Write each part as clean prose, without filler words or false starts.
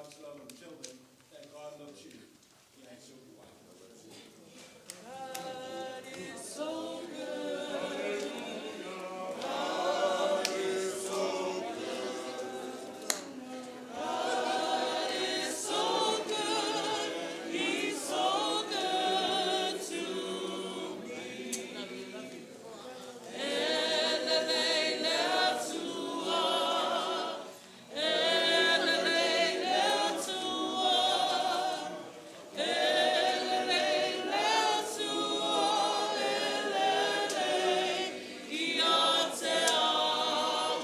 God's love and tell them that God loves you. And so do I. God is so good. God is so good. God is so good. He's so good to me. E lelei le Atua. E lelei le Atua. E lelei le Atua, e lelei ia te au.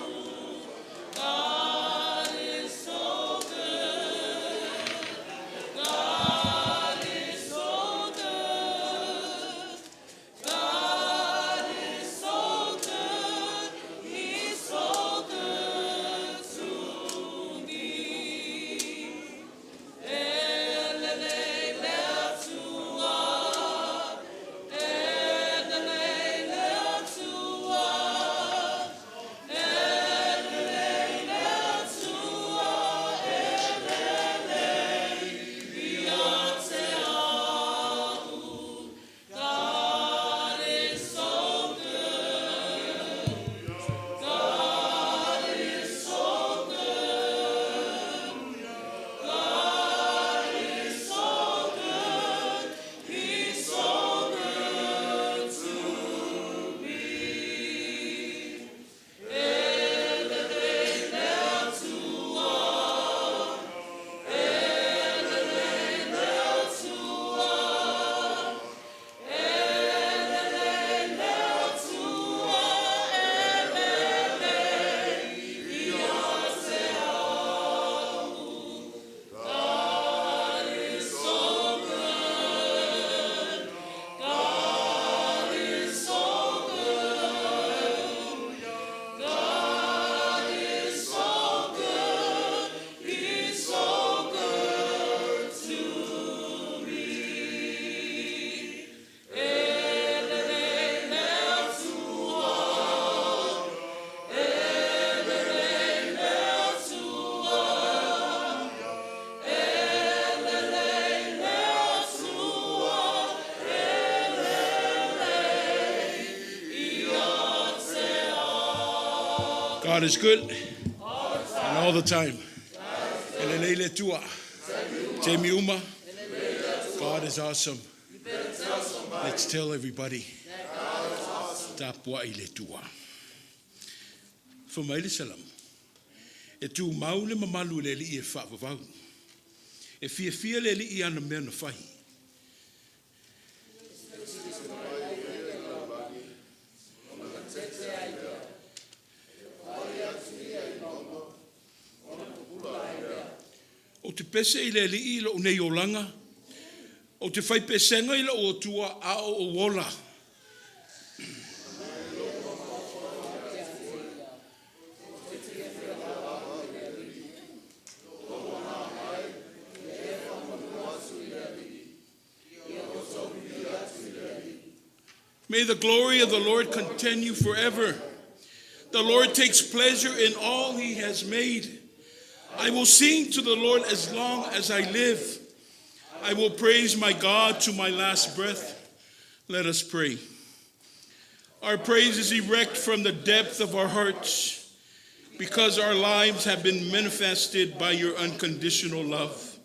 God is so good. God is so good. God is so good. He's so good to me. E lelei le Atua. E lelei le Atua. E lelei le Atua. E lelei ia te au. God is so good. God is so good. God is so good. He's so good to me. E lelei le Atua. E lelei le Atua. E lelei le Atua. E lelei ia te au. God is so good. God is so good. God is so good. He's so good to me. E lelei le Atua. E lelei le Atua. E lelei le Atua. E lelei ia te au. God is good and all the time. E lelei le Atua. Taimi uma. God is awesome. Let's tell everybody. Tapuai le Atua. Fai mai le Salamo. E tumau le mamalu i le Alii e faavavau. E fiafia le Alii i ana mea na fai. Ou te pese i le Alii i lou nei olaga, ou te fai pesega i lou Atua a o ou ola. May the glory of the Lord continue forever. The Lord takes pleasure in all he has made. I will sing to the Lord as long as I live. I will praise my God to my last breath. Let us pray. Our praise is erect from the depth of our hearts because our lives have been manifested by your unconditional love.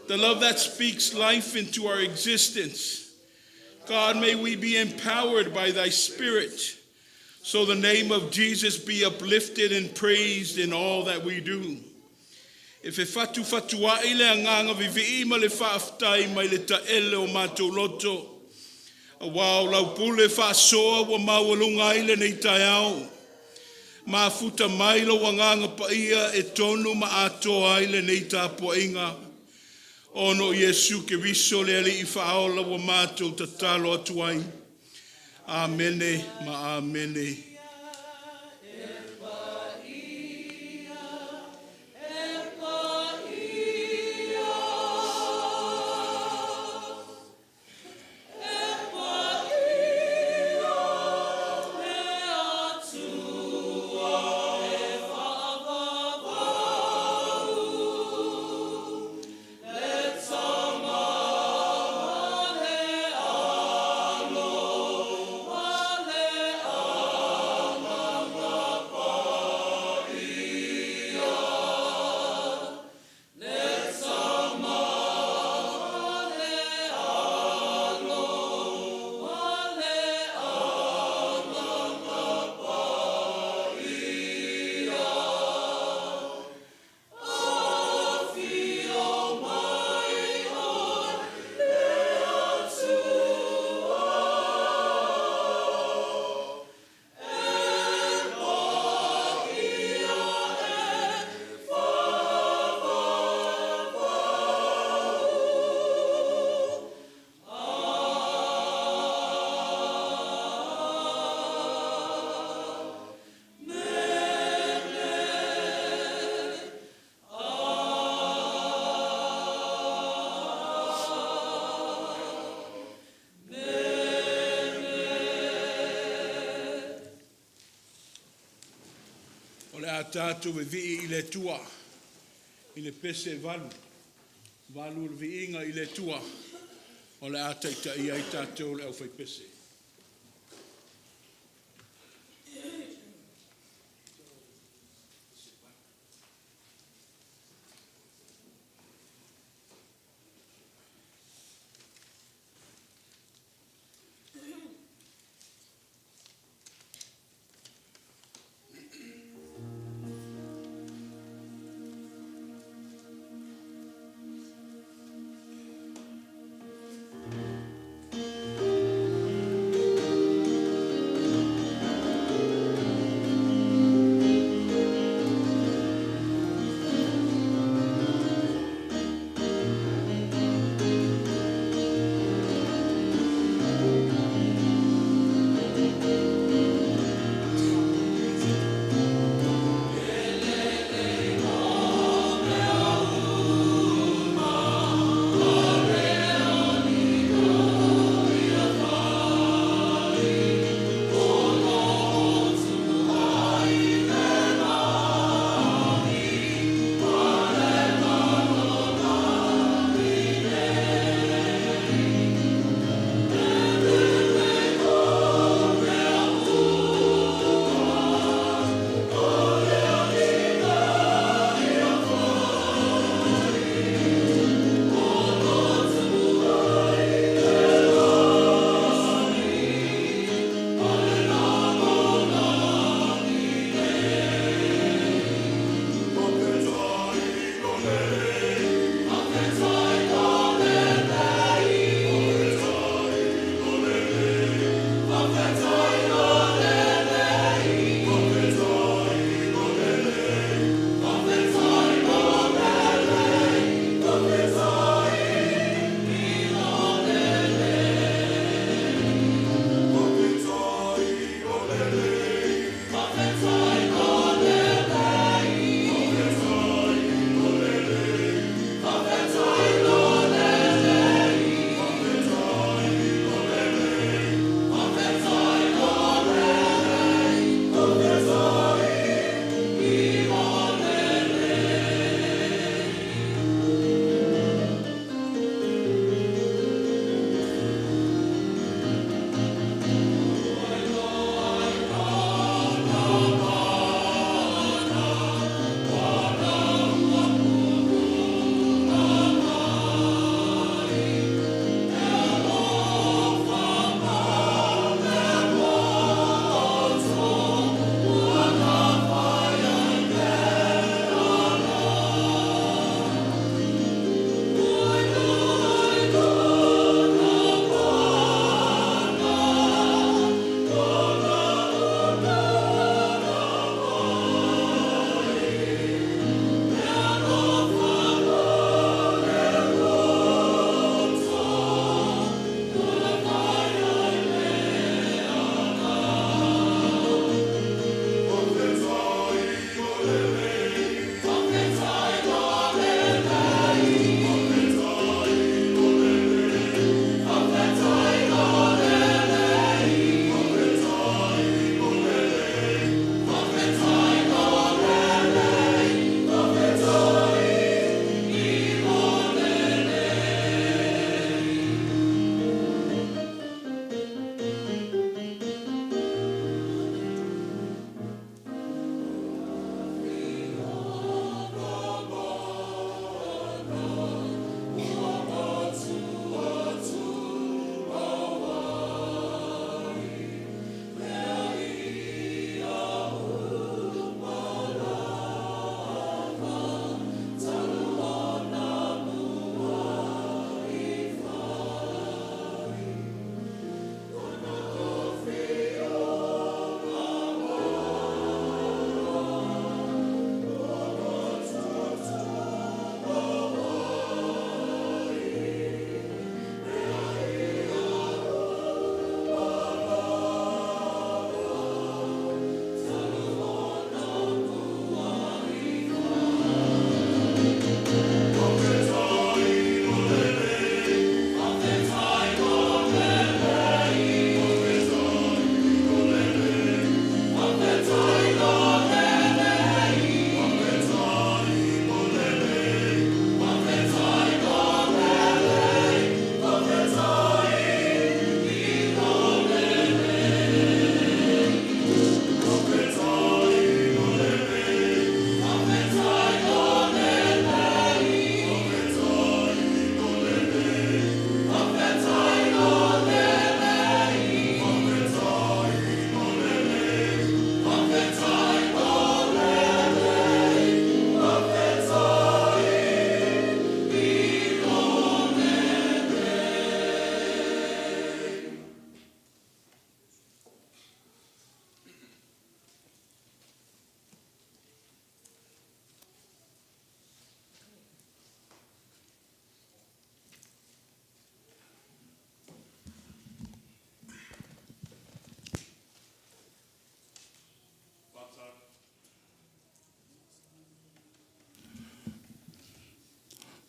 The love that speaks life into our existence. God, may we be empowered by thy Spirit so the name of Jesus be uplifted and praised in all that we do. E fefatufatuai le agaga vivii ma le faafetai mai le taele o matou loto. Auā o lau pule faasoa ua maualuga ai lenei taeao. Mafuta mai lou Agaga Paia e tonu ma atoa ai lenei tapuaiga. Ona o Iesu Keriso le Alii faaola ua matou tatalo atu ai. Amene ma amene. E paia, e paia, e paia, le Atua e faavavau. a tatou vivii i le Atua i le pese e valu, valu o le viiga i le Atua, o le a taitaia ai tatou le aufaipese.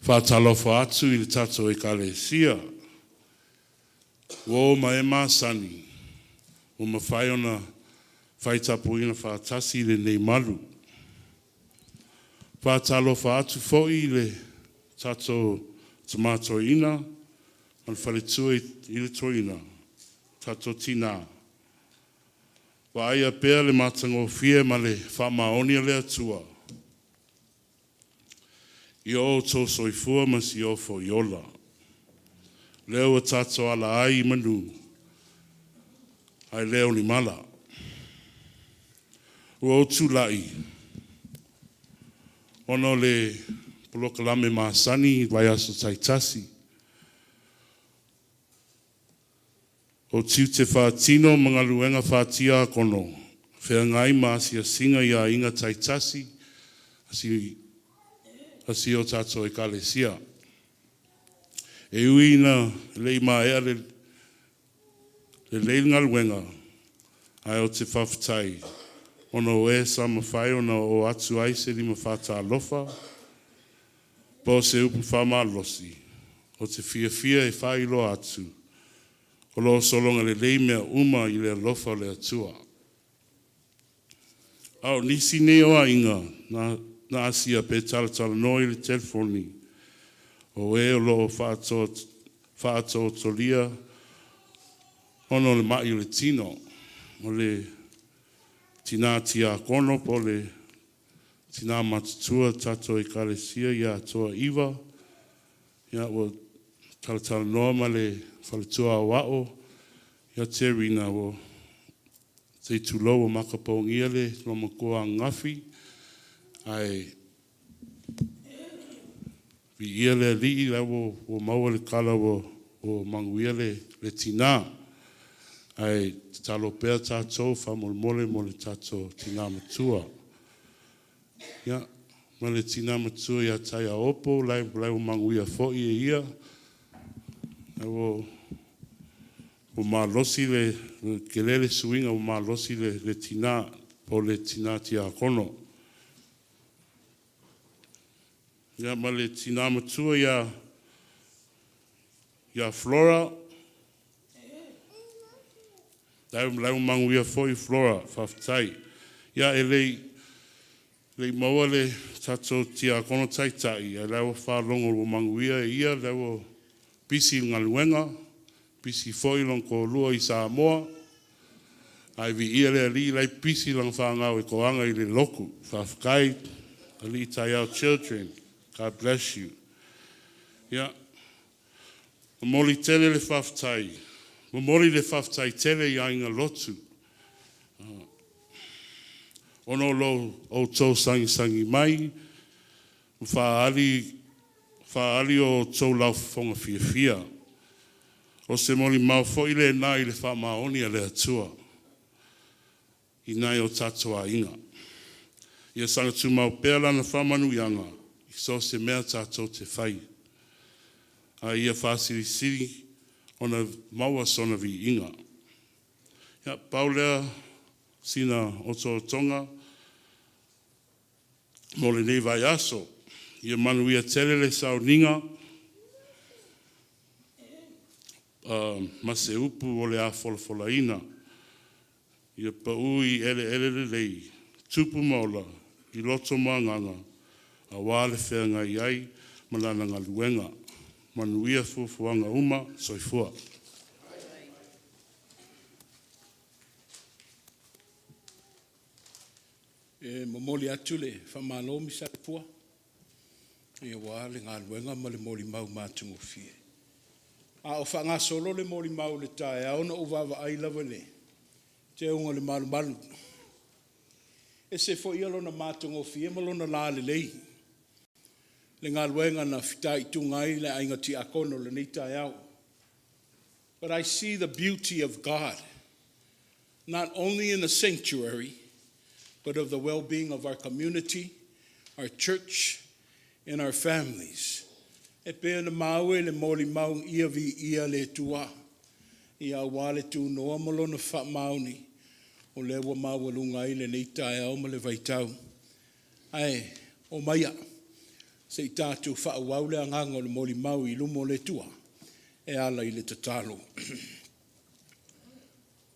Faatalofa atu i le tatou Ekalesia, ua o ma e masani, ua mafai ona fai tapuaiga faatasi i lenei malu. Faatalofa atu foi i le tatou Tama Toeaina ma le faletua i le toeaina, tatou tinā. Vaaia pea le matagofie ma le faamaoni o le Atua i o outou soifua ma si o foi ola. Lea ua tatou ala ai i manu, ae le o ni mala. Ua ou tulai ona o le polokalame masani i vaiaso taitasi. O tiute faatino ma galuega faa-tiakono, feagai ma asiasiga i aiga taitasi a si o tatou Ekalesia. E ui ina le i maea lelei le galuega, ae ou te faafetai ona o e sa mafai ona oo atu ai se lima faatalofa po o se upu faamalosi. Ou te fiafia e faailoa atu o lo o sologa lelei mea uma i le alofa o le Atua. A o nisi nei o aiga na asia pe talatalanoa i le telefoni, o e o lo o faatoatolia ona o le mai o le tino, o le tina tiakono po o le tina matutua o le tatou Ekalesia ia Toa Iva, ia ua talatalanoa ma le faletua aoao ia Terina, ua se i tulou, ua makapogia le loomatua ananafi, ae viia le Alii la ua maua le tala ua manuia le tina. Ae tatalo pea tatou faamolemole mo le tatou tina matua. Ia, ma le tina matua ia Taiaopo, la ua manuia foi e ia, la ua malosi le tele le suiga, ua malosi le tina po o le tina tiakono. Ia, ma le tina matua ia Flora, la ua manuia foi Flora, faafetai. Ia, e le i maua le tatou tiakono taitai, ae la ua faalogo ua manuia ia, la ua pisi i le galuega, pisi foi lona toalua i Samoa, ae viia le Alii la e pisi lana fanau e toaga i le lotu. Faafetai, Alii Taiao children, God bless you. Ia, momoli tele le faafetai, momoli le faafetai tele i aiga lotu, ona o lo outou sagisagi mai ma faaali o outou laufofoga fiafia. O se molimau foi lena i le faamaoni a le Atua i nai o tatou aiga. Ia saga tumau pea lana faamanuiaga i so o se mea tatou te fai, a ia faasilisili ona maua sona viiga. Ia, pau lea sina otootoga mo lenei vaiaso. Ia manuia tele le sauniga ma se upu o le a folafolaina. Ia pau i eleele lelei, tupu ma ola i loto ma agaga, auā le feagai ai ma lana galuega. Manuia fuafuaga uma. Soifua. E momoli atu le faamalo Misela Pua aua le galuega ma le molimau matagofie. A o faagasolo le molimau i le taeao na ou vaavaai lava i le teuga o le malumalu. E ese foi lona matagofie ma lona lalelei, le galuega na fitaituga ai le aiga tiakono i lenei taeao. But I see the beauty of God, not only in the sanctuary, but of the well-being of our community, our church, and our families. E pei ona maua i le molimau ia viia le Atua. Ia auā le tunoa ma lona faamaoni, o lea ua maualuga ai lenei taeao ma le vaitau. Ae, omaia, Se i tatou faaauau le agaga o le molimau i luma o le Atua e ala i le tatalo.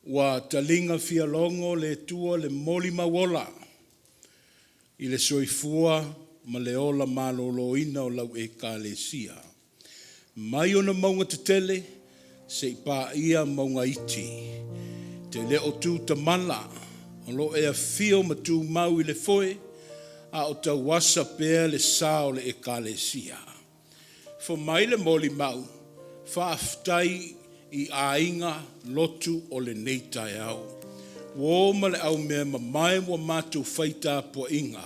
Ua taliga fialogo le Atua le molimau ola i le soifua ma le ola maloloina o lau Ekalesia, mai ona mauga tetele seia paia mauga iti. E te le o tu tamala, o lo o e afio ma tumau i le foe, a o tauasa pea le sa o le Ekalesia. Fai mai le molimau, faafetai i aiga lotu o lenei taeao. Uō ma le au mea mamae ua matou fai tapuaiga.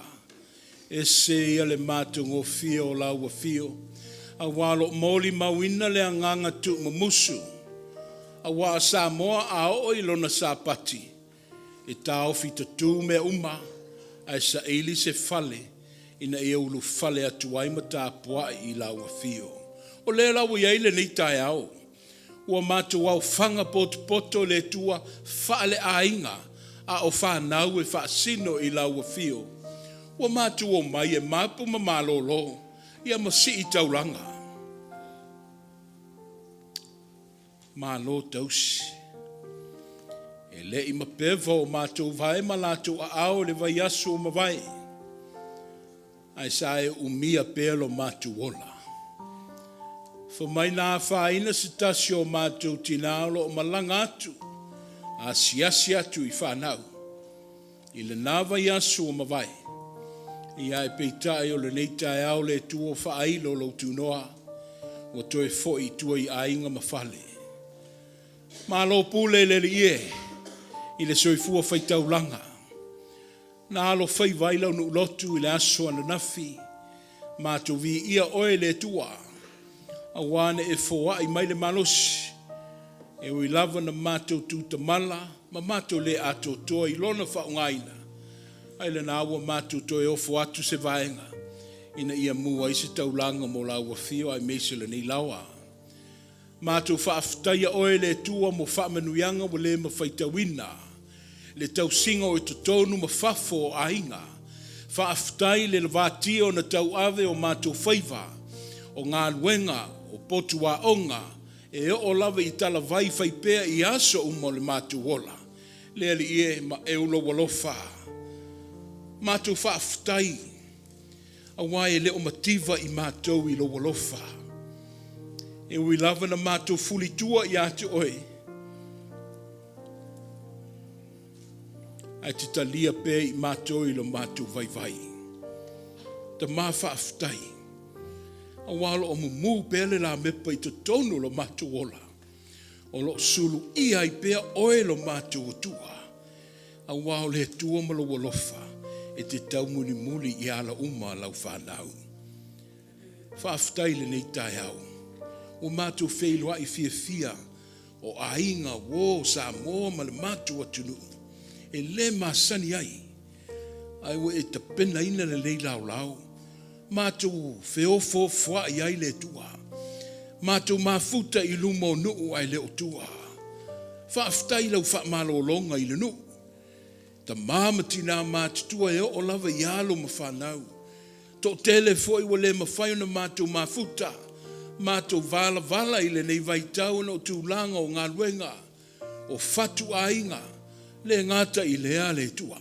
Ese ia le matagofie o lau afio, aua o lo o molimauina le agaga tuumumusu, aua o Samoa a oo i lona Sapati, e taofi tatū mea uma ae saili se fale ina ia ulufale atu ai ma tapuai i lau afio. O lea la ua i ai lenei taeao, ua matou aofaga potopoto i le Atua faaleaiga, a o fanau e faasino i lau afio. Ua matou omai e mapu ma malolo, ia ma sii taulaga. Malo tausi. E le i mapeva o matou vae ma latou aao i le vaiaso ua mavae, ae sa e umia pea lo matou ola. Fai mai na afaina se tasi o matou tina o lo o malaga atu, asiasi atu i fanau i lena vaiaso ua mavae, ia ae peitai o lenei taeao le Atua ua faailo lou tunoa, ua toe foi i tua i aiga ma fale. Malo pule i le Alii e, i le soifua faitaulaga, na alofaiva ai lau nuu lotu i le aso ananafi. Matou viia oe le Atua, aua na e foai mai le malosi, e ui lava na matou tutamala ma matou le atoatoa i lona faaaogaina, ae lena ua matou toe ofo atu se vaega ina ia mua ai se taulaga mo lau afio aemaise lenei laoa. Matou faafetaia oe le Atua mo faamanuiaga ua le ma faitauina, le tausiga o totonu ma fafo o aiga. Faafetai le lavatia ona tauave o matou faiva, o galuega, o potu aoga, e oo lava i talavai fai pea i aso uma o le matou ola. Le Alii e, maeu lou alofa. Matou faafetai, aua e le o mativa i matou i lou alofa. E ui lava na matou fulitua ia te oe, ae te talia pea i matou i lo matou vaivai. Tama faafetai, aua o lo o mumu pea le lamepa i totonu o lo matou ola, o lo o suluia ai pea oe lo matou Atua, aua o le Atua ma lou alofa e te taumulimuli i ala uma a lau fanau. Faafetai i lenei taeao ua matou feiloai fiafia o aiga, uo, Samoa ma le matou atunuu e le masani ai, ae ua e tapenaina lenei laolao, matou feofoofoai ai le Atua, matou mafuta i luma o nuu ae le o tua. Faafetai i lau faamalologa i le nuu, tama ma tina matutua e oo lava i alo ma fanau. Toatele foi ua le mafai ona matou mafuta, matou valavala i lenei vaitau ona o tulaga o galuega, o fatuaiga, le gata i lea le Atua,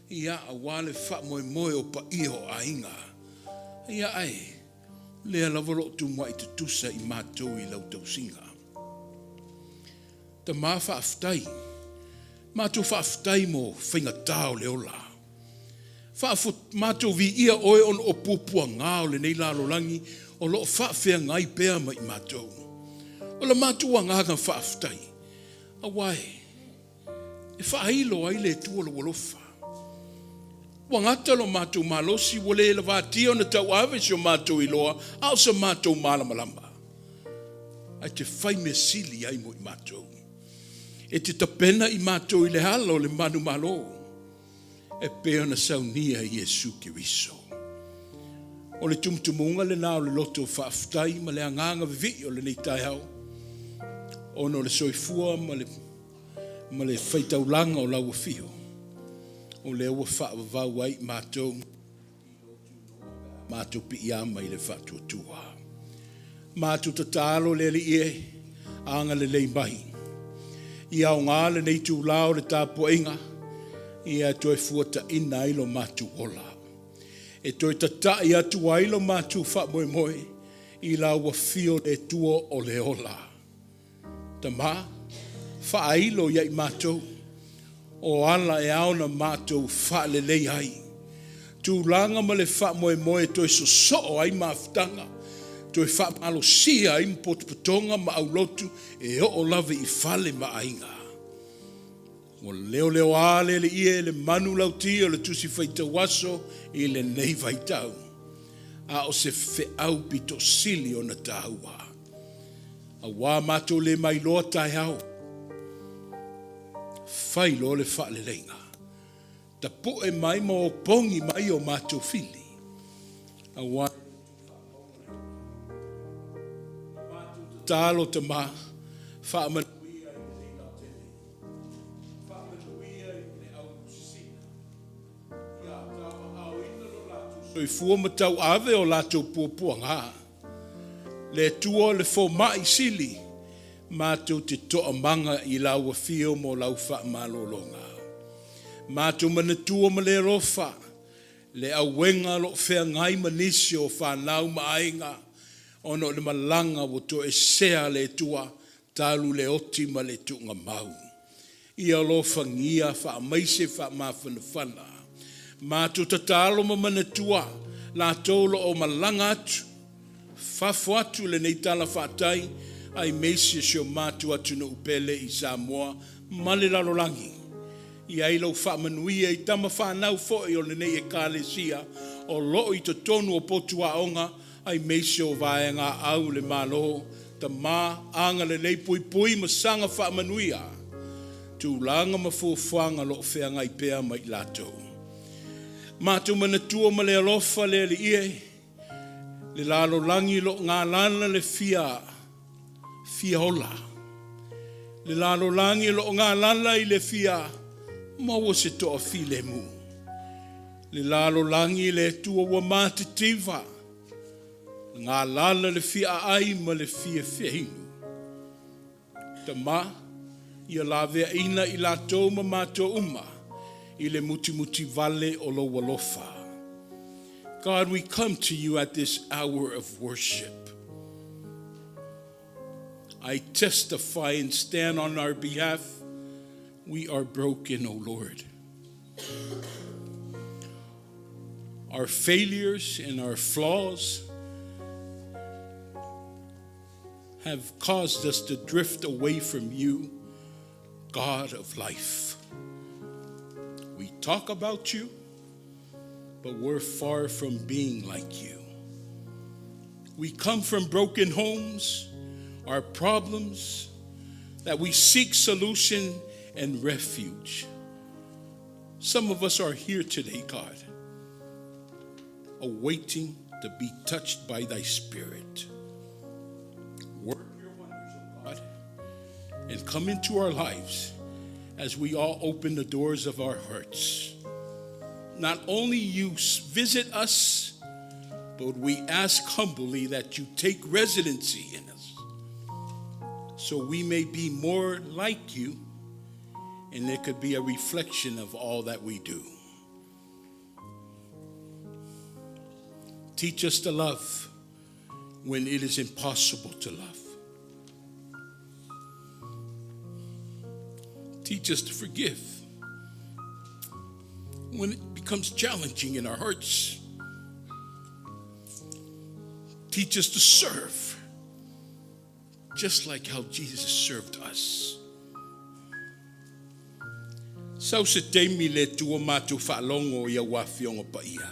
ia, aua le faamoemoe o paia o aiga. Ia, ae lea lava o lo o tumuai tutusa i matou i lau tausiga. Tama faafetai, matou faafetai mo faigata o le ola. Matou viia oe ona o puapuaga o lenei lalolagi o lo o faafeagai pea ma i matou. O le matou agaga faafetai, aua e faailo ai le Atua lou alofa. Ua gata lo matou malosi, ua le lavatia ona tauave si o matou iloa, a o se matou malamalama. Ae te fai mea sili ai mo i matou. E te tapena i matou i le ala o le manumalo. E pei ona saunia e Iesu Keriso. O le tumutumuga lena o le loto faafetai ma le agaga vivii o lenei taeao, ona o le soifua ma le, ma le faitaulaga o lau afio, o lea ua faavavau ai i matou. Matou piiama i le faatuatua. Matou tatalo le Alii e, agalelei mai. Ia aoga lenei itulā o le tapuaiga ia toe fuataina ai lo matou ola. E toe tata'i atu ai lo matou faamoemoe i lau afio le Atua o le ola. Tama, faailo ia i matou o ala e ao ona matou faalelei ai tulaga ma le faamoemoe e toe sosoo ai mafutaga, toe faamalosia ai potopotoga ma aulotu e oo lava i fale ma aiga. Ua leoleoa le Alii e le manulauti o le Tusi Faitau Aso i lenei vaitau, a o se feau pito sili ona taua. Auā matou le mailoa taeao, fai loa le faaleleiga, tapu'e mai ma opogi mai o matou fili, auā tatalo Tama, faamanuia i lenei lautele, faamanuia i le au sisina, ia tauaaoina lo latou soifua ma tauave o latou puapuaga. Le Atua le fomai sili, matou te toamaga i lau afio mo lau faamalologa. Matou manatua ma le alofa le auega o lo o feagai ma nisi o fanau ma aiga ona o le malaga ua toesea le Atua talu le oti ma le tuugamau. Ia alofagia faamaise faamafanafana. Matou tatalo ma manatua latou o lo o malaga atu fafo atu i lenei talafatai aemaise si o matou atunuu pele i Samoa ma le lalolagi. I ai lau faamanuia i tama fanau foi o lenei Ekalesia o lo o i totonu o potu aoga aemaise o vaega au le Malo. Tama, agalelei, puipui ma saga faamanuia tulaga ma fuafuaga o lo o feagai pea ma i latou. Matou manatua ma le alofa le Alii e, le lalolagi o lo o galala le fia fia ola, le lalolagi o lo o galala i le fia maua se toafilemu, le lalolagi le Atua ua matitiva, galala le fia aai ma le fia feinu. Tama, ia laveaina i latou ma matou uma i le mutimutivale o lou alofa. God, we come to you at this hour of worship. I testify and stand on our behalf. We are broken, O Lord. Our failures and our flaws have caused us to drift away from you, God of life. We talk about you, but we're far from being like you. We come from broken homes, our problems, that we seek solution and refuge. Some of us are here today, God, awaiting to be touched by thy Spirit. Work your wonders, O God, and come into our lives as we all open the doors of our hearts. Not only you visit us, but we ask humbly that you take residency in us so we may be more like you and it could be a reflection of all that we do. Teach us to love when it is impossible to love. Teach us to forgive when it becomes challenging in our hearts. Teach us to serve just like how Jesus served us. Sau se taimi le Atua matou faalogo i au afioga paia.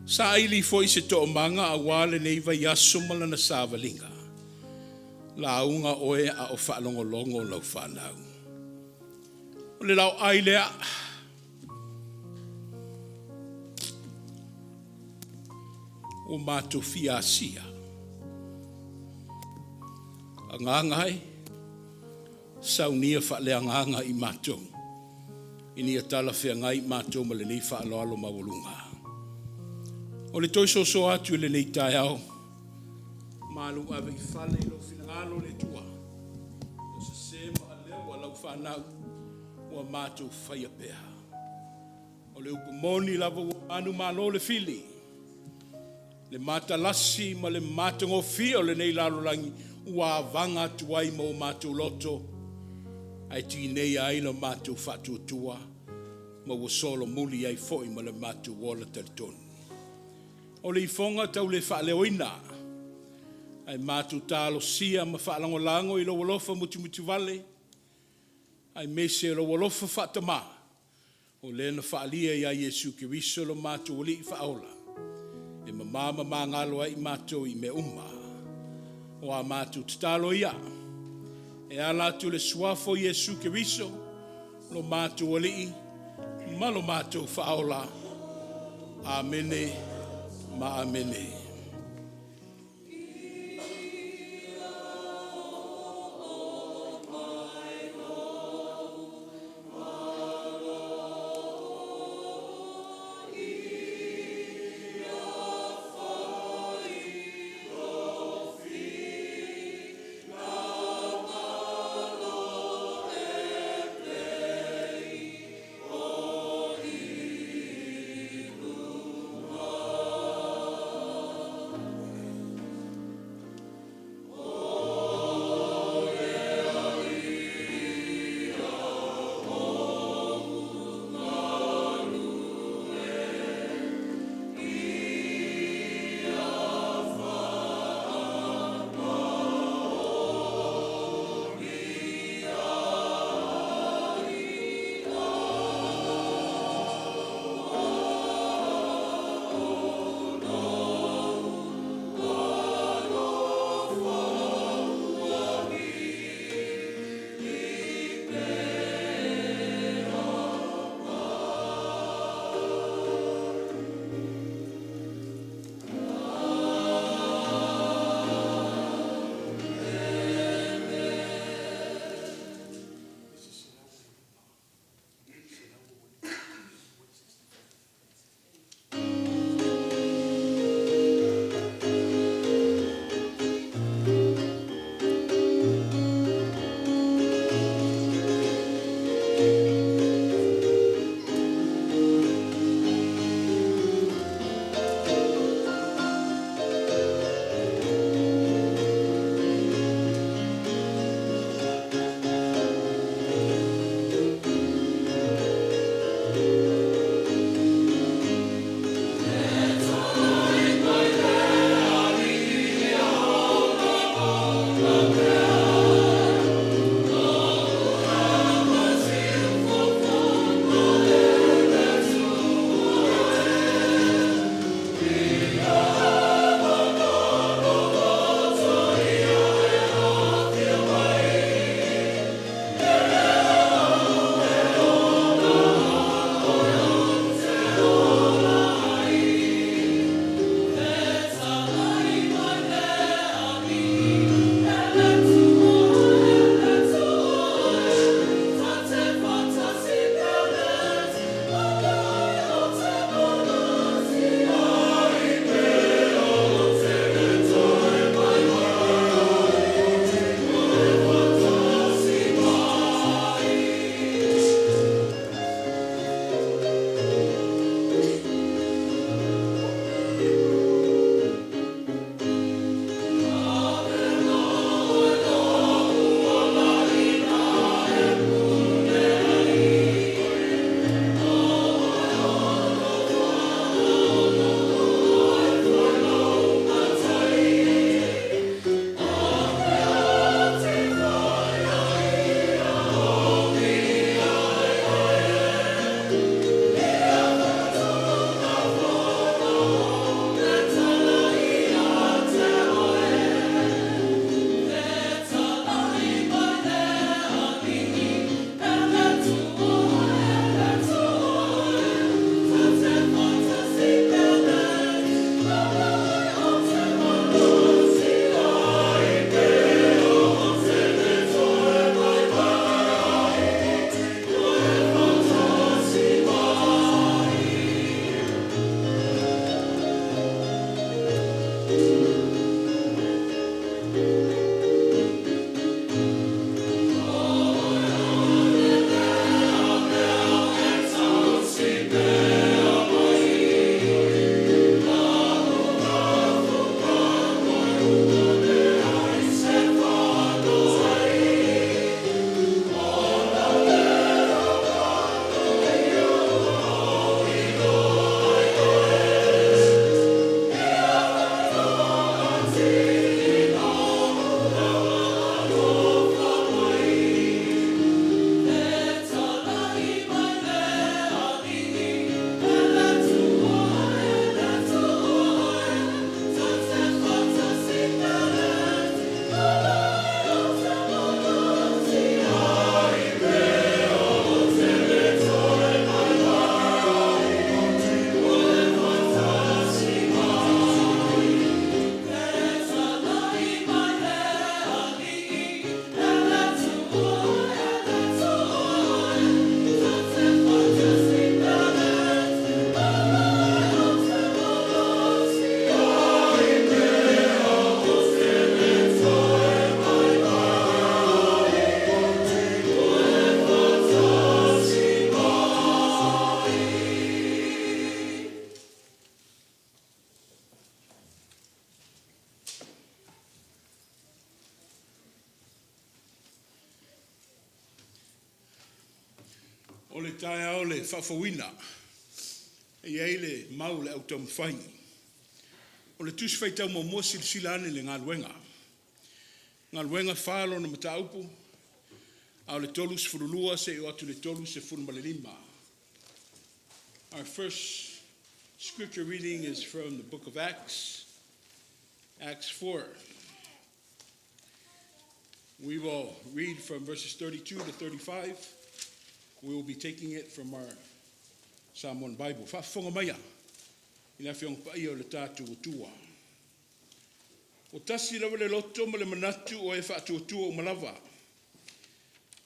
Saili foi se toomaga auā lenei vaiaso ma lana savaliga. Lauga oe a o faalogologo lau fanau. O le laoai lea. Ua matou fia asia. Agaga e, saunia faaleagaga i matou, ina ia talafeagai matou ma lenei faaaloalo maualuga. O le toe soso atu i lenei taeao, malu ave i fale i lou finagalo le Atua. O sese ma aleua lau fanau ua matou faia pea. O le upu moni lava ua manumalo le fili, le matalasi ma le matagofie o lenei lalolagi ua avaga atu ai ma o matou loto, ae tineia ai lo matou faatuatua ma ua solomuli ai foi ma le matou ola talitonu. O le ifoga tau le faaleoina, ae matou talosia ma faalagolago i lou alofa mutimutivale, aemaise lou alofa faatamā, o lea na faaalia ia Iesu Keriso lo matou Alii Faaola, e mama ma magalo ai i matou i mea uma. O a matou tatalo ia, e ala atu i le suafa o Iesu Keriso, lo matou Alii ma lo matou Faaola. Amene ma Amene. O le taeao le faafouina, e i ai le mau le au taumafai. O le tusi faitau muamua silasila ane le galuega. Galuega 4 lona mataupu, a o le 32 seia oo atu i le 35. Our first scripture reading is from the book of Acts, Acts 4. We will read from verses 32 to 35. We will be taking it from our Samoan Bible. Faafofoga maia i le afioga paia o le tatou Atua. Ua tasi lava le loto ma le manatu o e faatuatua uma lava.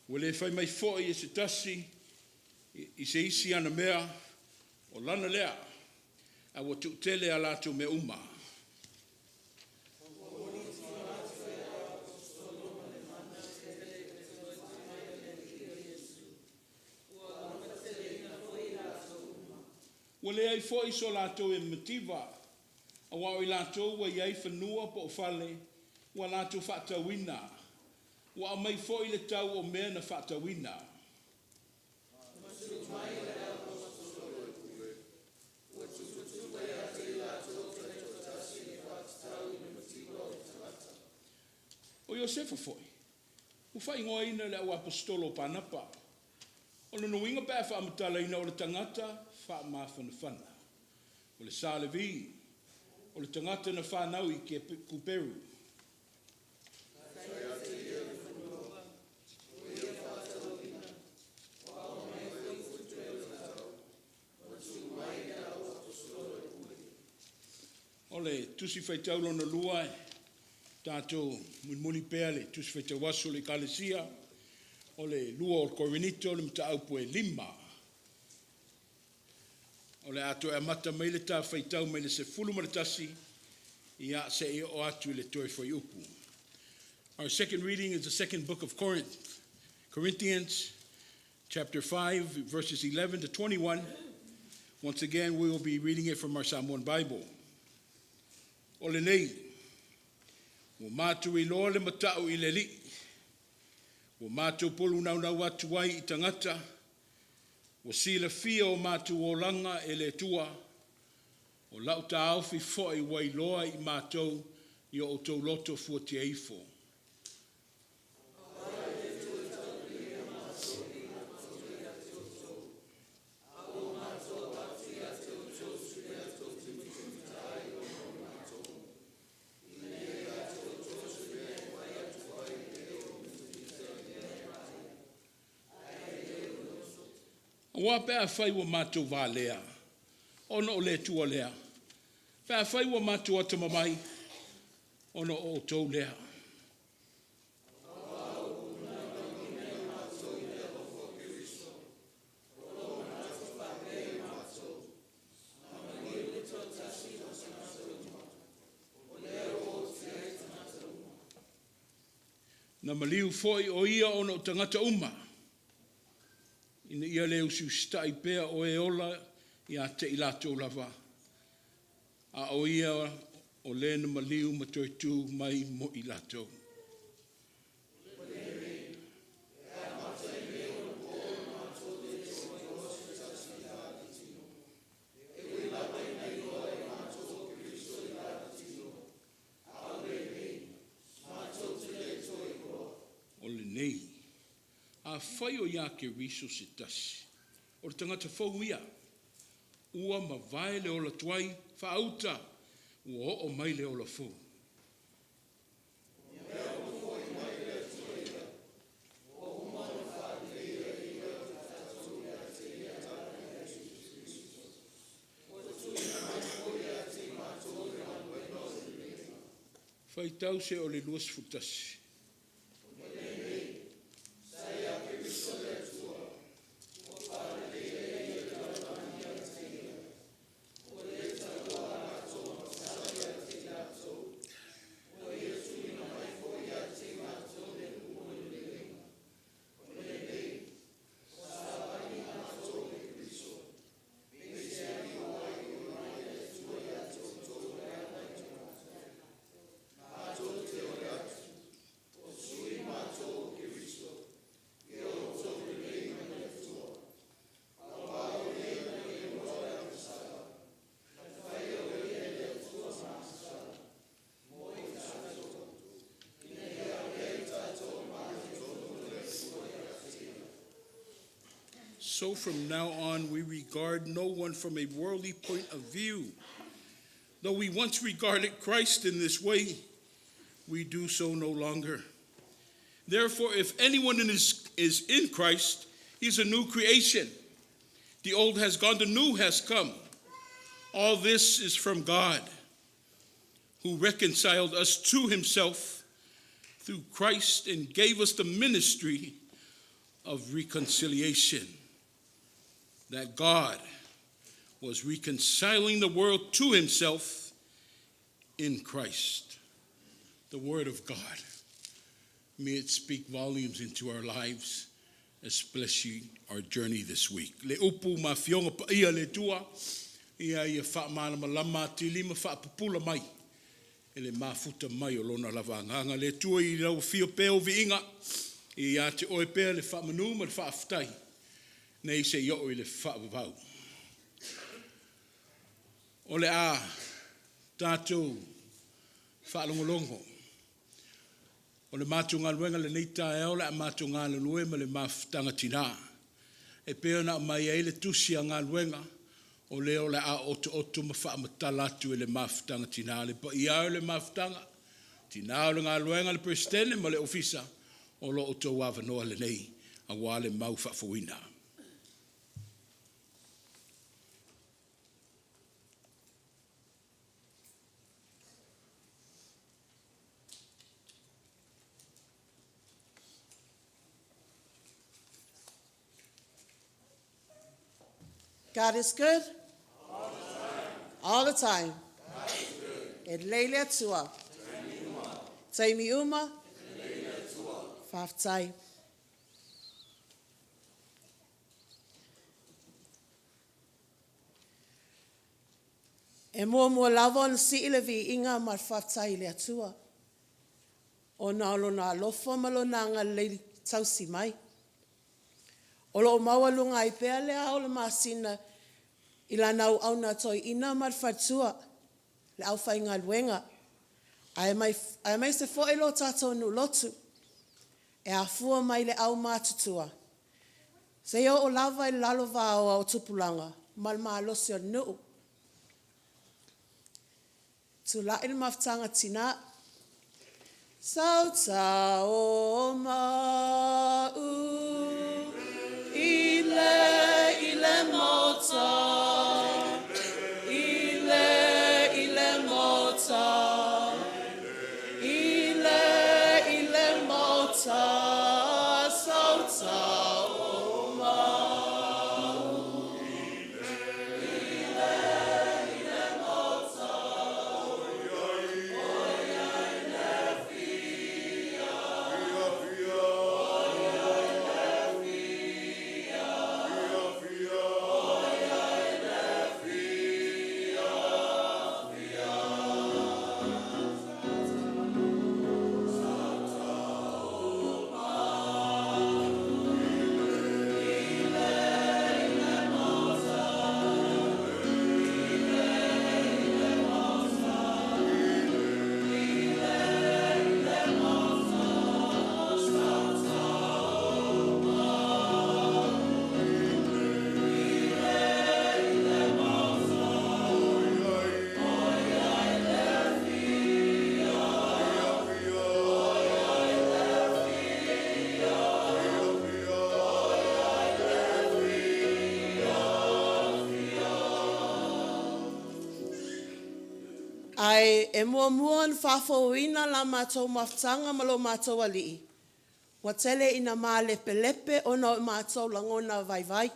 Ua le fai mai foi e se tasi i se isi ana mea o lana lea, a ua tuutele a latou mea uma. Ua leai foi so latou e mativa, auā o i latou ua i ai fanua po o fale, ua latou faatauina. Ua aumai foi le tau o mea na faatauina. O Iosefa foi, ua faaigoaina e le auaposetolo o Panapa. O lona uiga pe a faamatalaina o le tagata faamafanafana. O le sa Levi, o le tagata na fanau i Kuperu. O le tusi faitau lona lua, tatou mulimuli pea le tusi faitau aso o le Ekalesia, o le lua o Korinito le mataupu e 5. O le a toe amata mai le ta faitau mai le 11 ia seia oo atu i le toe fuaiupu. Our second reading is the second book of Corinthians, chapter 5, verses 11 to 21. Once again, we will be reading it from our Samoan Bible. O lenei, ua matou iloa le matau i le Alii, ua matou polu naunau atu ai i tagata, ua silafia o matou olaga e le Atua, o lau taofi foi ua iloa i matou i o outou loto fuatia ifo. Auā pe afai ua matou valea, ona o le Atua lea. Pe afai ua matou atamamai, ona o outou lea. Na maliu foi o ia ona o tagata uma, ina ia le usiusitai pea o e ola ia te i latou lava, a o ia o le na maliu ma toe tu mai mo i latou. O lenei, afai o ia Keriso se tasi, o le tagata fou ia, ua mavae le ola tuai, faauta, ua oo mai le ola fou. Faitau se o le 21. So from now on, we regard no one from a worldly point of view. Though we once regarded Christ in this way, we do so no longer. Therefore, if anyone is in Christ, he's a new creation. The old has gone, the new has come. All this is from God, who reconciled us to himself through Christ and gave us the ministry of reconciliation. That God was reconciling the world to himself in Christ. The word of God. May it speak volumes into our lives, especially our journey this week. Le upu ma fionga pa ia le tua, ia ia wha malama lama tili ma wha pupula mai. E le mafuta mai o lona lava nganga le tua i lau fio peo vi inga. I a te oe pea le wha manu ma le wha aftai. Nei se i o i le wha vavau. O le a tātou whaalongolongo. O le mātou galuega lenei taeao le a matou galulue ma le mafutaga tinā. E pei ona aumai ai le tusi a galuega, o lea o le a otooto ma faamatala atu e le mafutaga tinā. Le paia e o le mafutaga tinā o le galuega le Peresetene ma le Ofisa, o lo outou avanoa lenei aua le mau faafouina. God is good? All the time. E lelei le Atua. Taimi uma. Faafetai. E muamua lava ona sii le viiga ma le faafetai i le Atua, ona o Lona alofa ma Lona agalelei tausi mai. O lo o maualuga ai pea le ao o le masina i lana auauna toeaina ma le faletua, le aufaigaluega, aemaise foi lo tatou nuu lotu, e afua mai le aumatutua seia oo lava i le lalovaoa o tupulaga ma le malosi o le nuu. Tulai le mafutaga tinā. Sauta o ma'u i le i le maota i le i le maota i le i le maota sauta o ma'u i le i le maota oi ai le fia oi ai le fia oi ai le fia fia Ae e muamua ona faafouina la matou mafutaga ma lo matou Alii, ua tele ina malepelepe ona o matou lagona vaivai,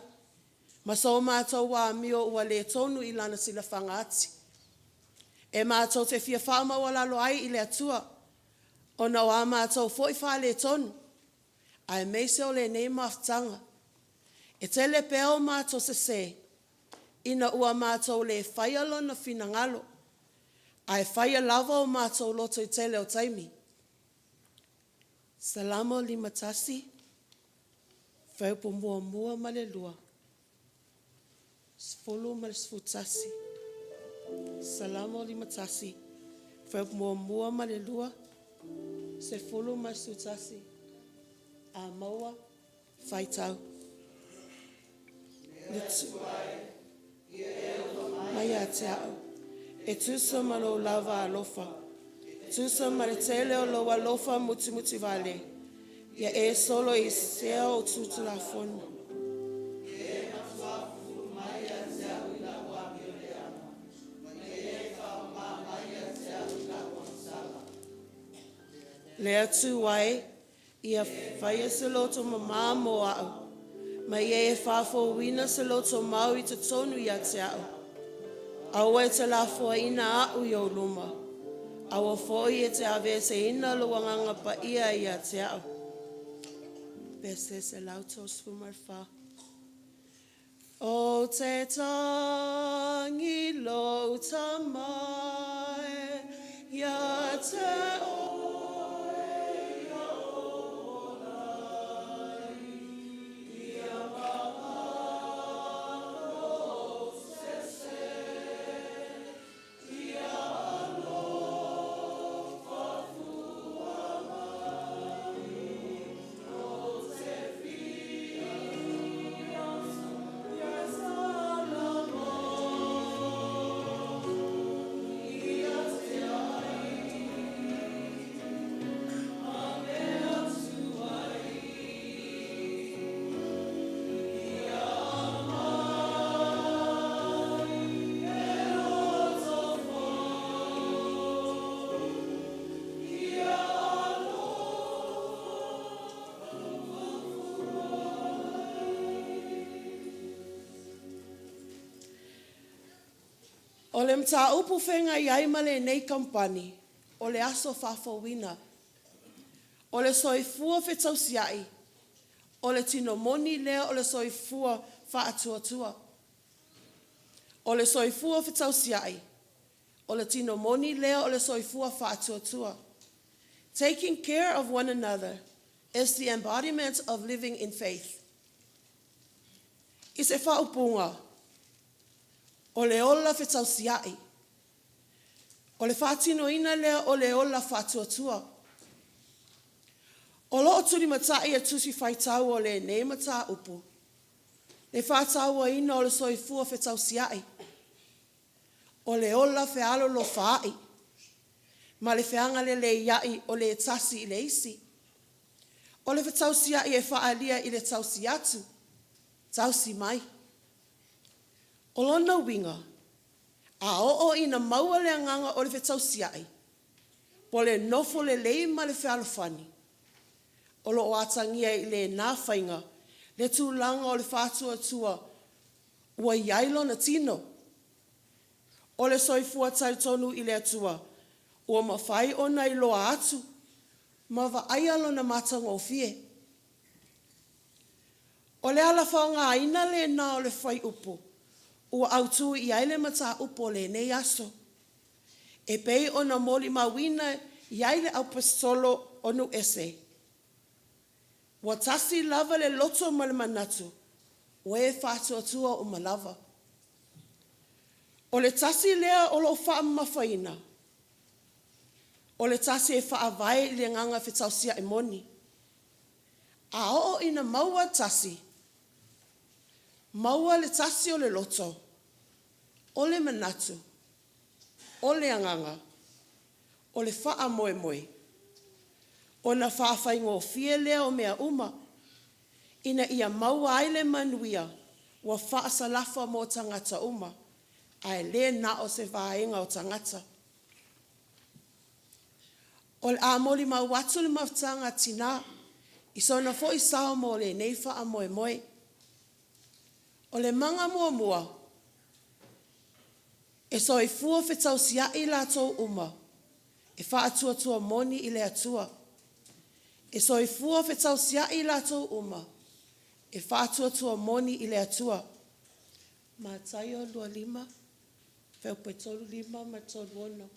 ma so matou amio ua le tonu i Lana silafaga ati. E matou te fia faamaualalo ai i le Atua, ona o a matou foi faaletonu, aemaise o lenei mafutaga, e tele pea o matou sese, ina ua matou le faia Lona finagalo, ae faia lava o matou loto i tele o taimi. Salamo 51, fuaiupu muamua ma le lua, 10 ma le 11. Salamo 51, fuaiupu muamua ma le lua, 10 ma le 11. A maua, faitau. Le Mai ia te au, e tusa ma lou lava alofa, tusa ma le tele o lou alofa mutimutivale, ia e soloiseia ou tulafono. Le Atua e, ia faia se loto mamā mo a'u, ma ia e faafouina se loto mau i totonu ia te a'u. Aua e te lafoaina a'u i ou luma, aua foi e te aveeseina lou Agaga Paia ia te a'u. Verse 134. Ou te tangi lou tama e ia te oe ia Ohola ia mangalo sese ia alofa fua mai ou te fia ia Salamo ia te ai a me atu ai ia mai e loto fou ia alofa O le mataupu feagai ai ma lenei kamupani, o le aso faafouina. O le soifua fetausiai, o le tino moni lea o le soifua faatuatua. O le soifua fetausiai, o le tino moni lea o le soifua faatuatua. Taking care of one another is the embodiment of living in faith. I se faaupuga, o le ola fetausiai, o le faatinoina lea o le ola faatuatua. O lo o tulimatai e Tusi Faitau o lenei mataupu le faatauaina o le soifua fetausiai, o le ola fealolofaai ma le feagaleleiai o le tasi i le isi. O le fetausiai e faaalia i le tausi atu, tausi mai. O lona uiga, a oo ina maua le agaga o le fetausiai, po o le nofo lelei ma le fealofani, o lo o atagia i lena faiga le tulaga o le faatuatua ua i ai lona tino. O le soifua talitonu i le Atua ua mafai ona iloa atu ma vaaia Lona matagofie. O le ala faaaogaina lena o le fuaiupu ua autu i ai le mataupu o lenei aso, e pei ona molimauina i ai le Aposetolo o Nuu-ese, ua tasi lava le loto ma le manatu, ua e faatuatua uma lava. O le tasi lea o lo o faamamafaina, o le tasi e faavae i le agaga fetausiai moni. A oo ina maua le tasi, maua le tasi o le loto, o le manatu, o le agaga, o le faamoemoe, ona faafaigofie lea o mea uma ina ia maua ai le manuia ua faasalafa mo tagata uma, ae le na o se vaega o tagata. O le a molimau atu le mafutaga a Tina i sona foi sao mo lenei faamoemoe. O le maga muamua, e soifua fetausiai i latou uma e faatuatua moni i le Atua. E soifua fetausiai i latou uma e faatuatua moni i le Atua. Mataio 25, fuaiupu e 35 ma le 36.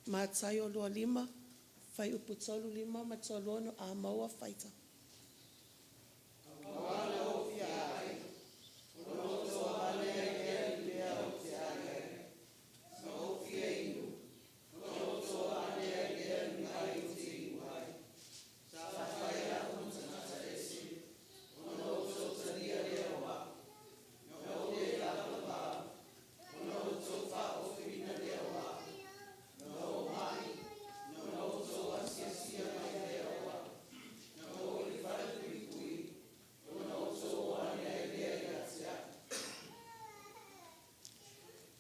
Mataio 25, fuaiupu 35 ma le 36. A maua, faitau.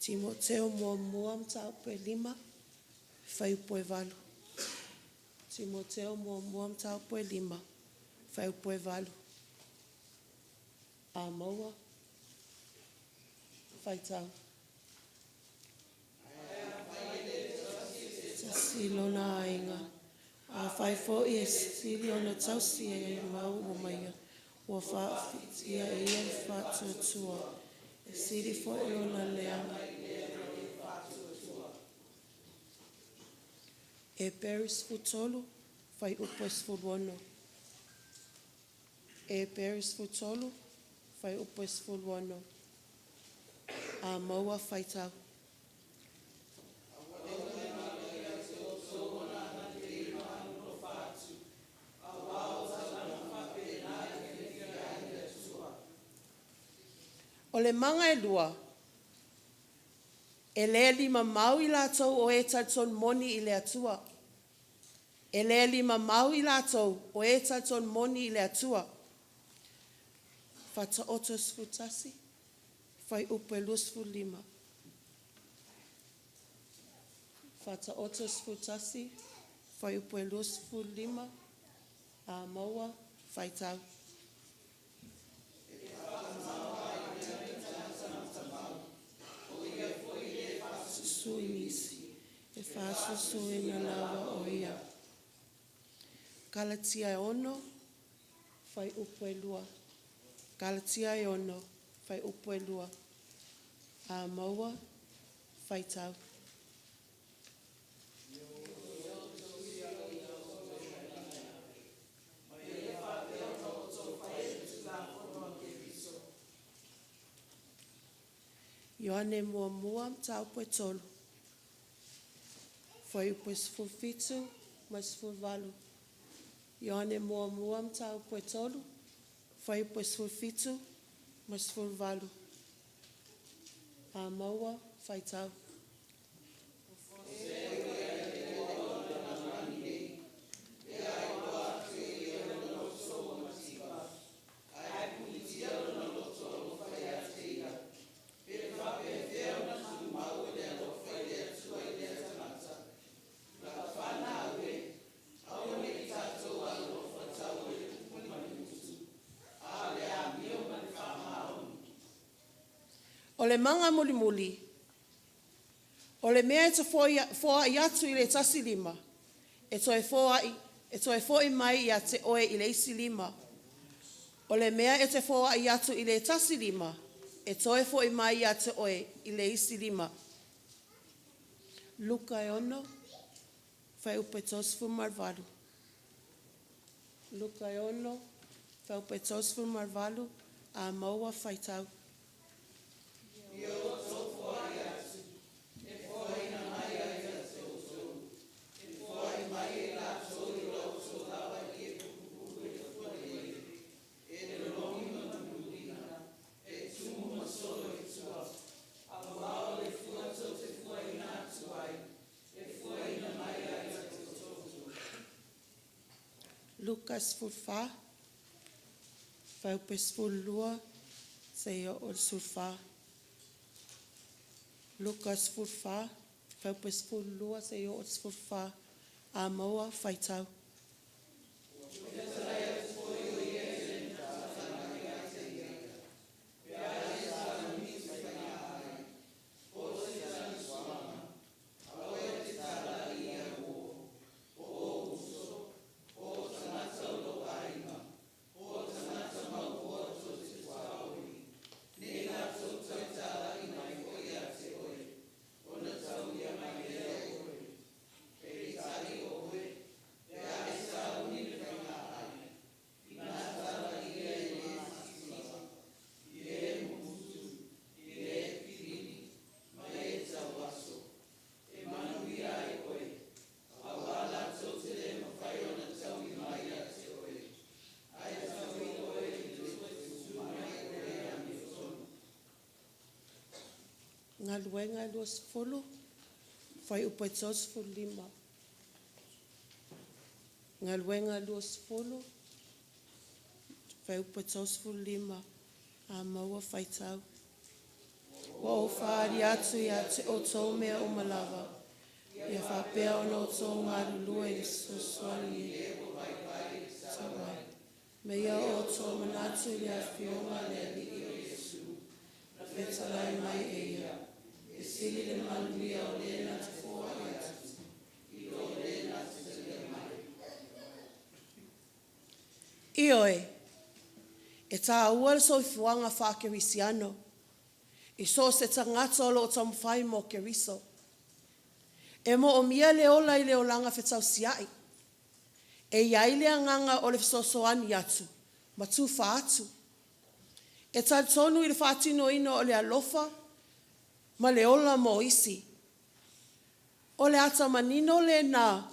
Timoteo muamua mataupu e 5, fuaiupu e 8. Timoteo muamua mataupu e 5, fuaiupu e 8. A maua, faitau. Tasi lona aiga, afai foi e sili ona tausi e mau uma ia, ua faafitia e ia le faatuatua, e sili foi lona leaga. Eperu 13, fuaiupu e 16. Eperu 13, fuaiupu e 16. A maua faitau. O le maga e lua, e le limamau i latou o e talitonu moni i le Atua. E le limamau i latou o e talitonu moni i le Atua. Faataoto 11, fuaiupu e 25. Faataoto 11, fuaiupu e 25, a maua, faitau. Susu i nisi, e faasusuina lava o ia. Kalatia e 6, fuaiupu e 2. Kalatia e 6, fuaiupu e 2. A maua, faitau. Ioane muamua, mataupu e 3, fuaiupu e 17 ma le 18. Ioane muamua, mataupu e 3, fuaiupu e 17 ma le 18. A maua, faitau. O le maga mulimuli, o le mea e te foai atu i le tasi lima, e toe foai, e toe foi mai ia te oe i le isi lima. O le mea e te foai atu i le tasi lima, e toe foi mai ia te oe i le isi lima. Luka e 6, fuaiupu e 38. Luka e 6, fuaiupu e 38, a maua faitau. Luka 14, fuaiupu e 12 seia oo i le 14. Luka 14, fuaiupu e 12 seia oo i le 14. A maua, faitau. Galuega e 20, fuaiupu e 35. Galuega 20, fuaiupu e 35. A maua faitau. Ua ou faaali atu ia te outou mea uma lava, ia faapea ona outou galulue i le fesoasoani e tau ai. Ma ia outou manatu i le Afioga a le Alii o Iesu, na fetalai mai e ia, e sili le manuia o le na te foai atu, i lo le na te talia mai. Ioe, e tāua le soifuaga faa-Kerisiano i so o se tagata o lo o taumafai mo Keriso. E moomia le ola i le olaga fetausiai. E i ai le agaga o le fesoasoani atu ma tufa atu. E talitonu i le faatinoina o le alofa ma le ola mo isi. O le ata manino lena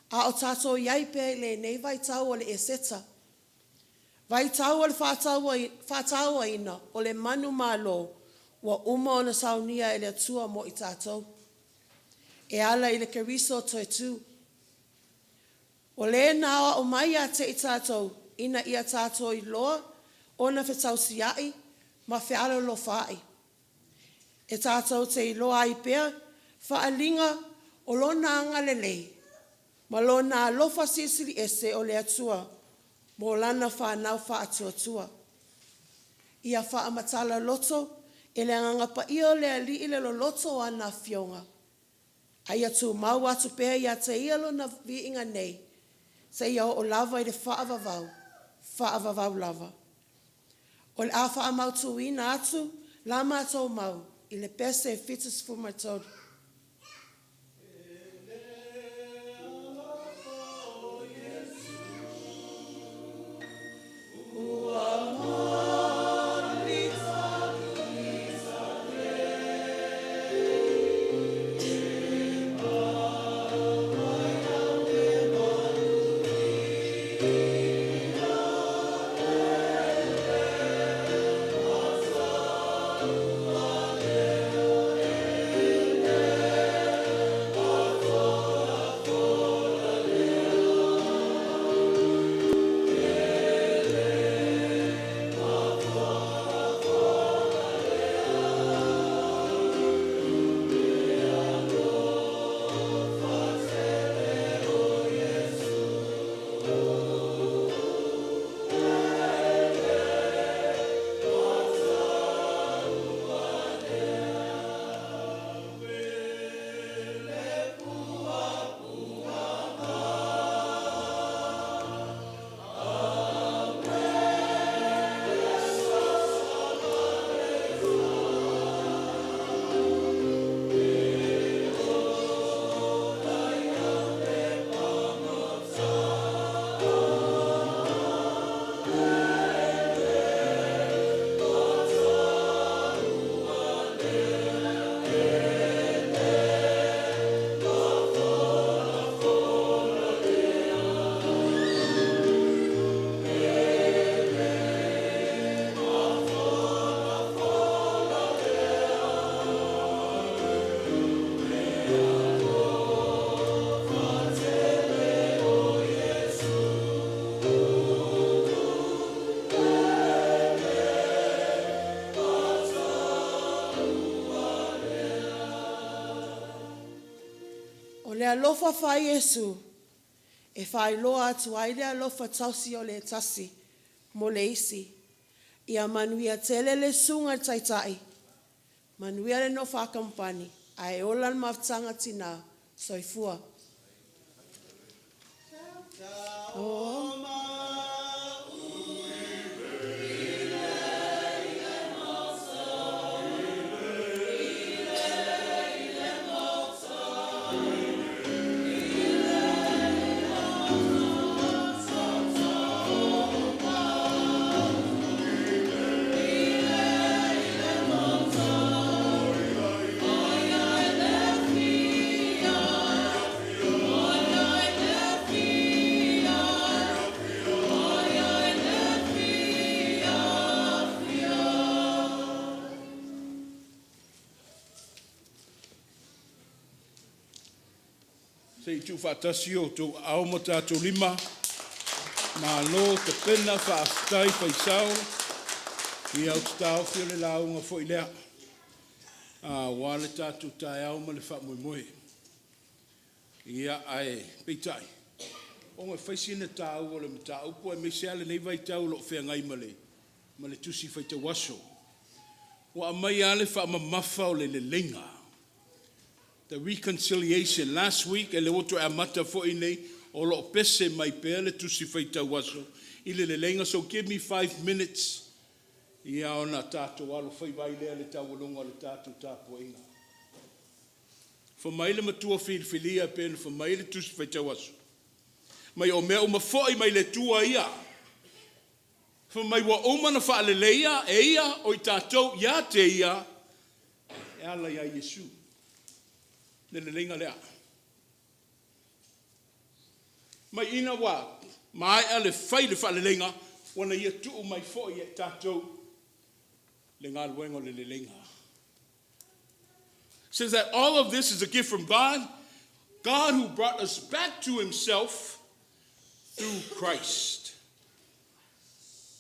a o tatou i ai pea i lenei vaitau o le Eseta, vaitau o le faatauaina o le manumalo ua uma ona saunia e le Atua mo i tatou, e ala i le Keriso toe tu. O le na aoao mai ia te i tatou ina ia tatou iloa ona fetausiai ma fealolofaai. E tatou te iloa ai pea faaaliga o Lona agalelei ma Lona alofa silisili ese o le Atua mo Lana fanau faatuatua. Ia faamatala loto e le Agaga Paia o le Alii le loloto o ana Afioga, a ia tumau atu pea ia te Ia Lona viiga nei seia oo lava i le faavavau, faavavau lava. O le a faamautuina atu la matou mau i le Pese 73. E le alofa o Iesu ua O le alofa faa-Iesu e faailoa atu ai le alofa tausi o le tasi mo le isi. Ia manuia tele le Susuga i le Taitai, manuia le nofo a kamupani, ae ola le mafutaga tina. Soifua. Se i tuufaatasi o outou aao ma tatou lima. Malo tapena, faafetai faisao. Ia, ou te taofi o le lauga foi lea. Aua le tatou taeao ma le faamoemoe. Ia, ae peitai, ona e fai sina taua o le mataupu aemaise lava lenei vaitau o lo o feagai ma le, ma le tusi faitau aso. Ua aumai lava le faamamafa o le leleiga. The reconciliation. Last week, e le ua toe amata foi nei, o lo o pese mai pea le tusi faitau aso i le leleiga. So give me 5 minutes, ia ona tatou alofaiva ai lea le taualuga o le tatou tapuaiga. Fa mai le matua filifilia pe na fa mai le tusi faitau aso. Mai o mea uma foi mai le Atua ia. Fa mai ua uma na faaleleia e ia o i tatou ia te ia e ala ia Iesu. Le leleiga lea. Mai ina ua maea le fai le faaleleiga, ua na ia tuu mai foi e tatou le galuega o le leleiga. Says that all of this is a gift from God, God who brought us back to himself through Christ.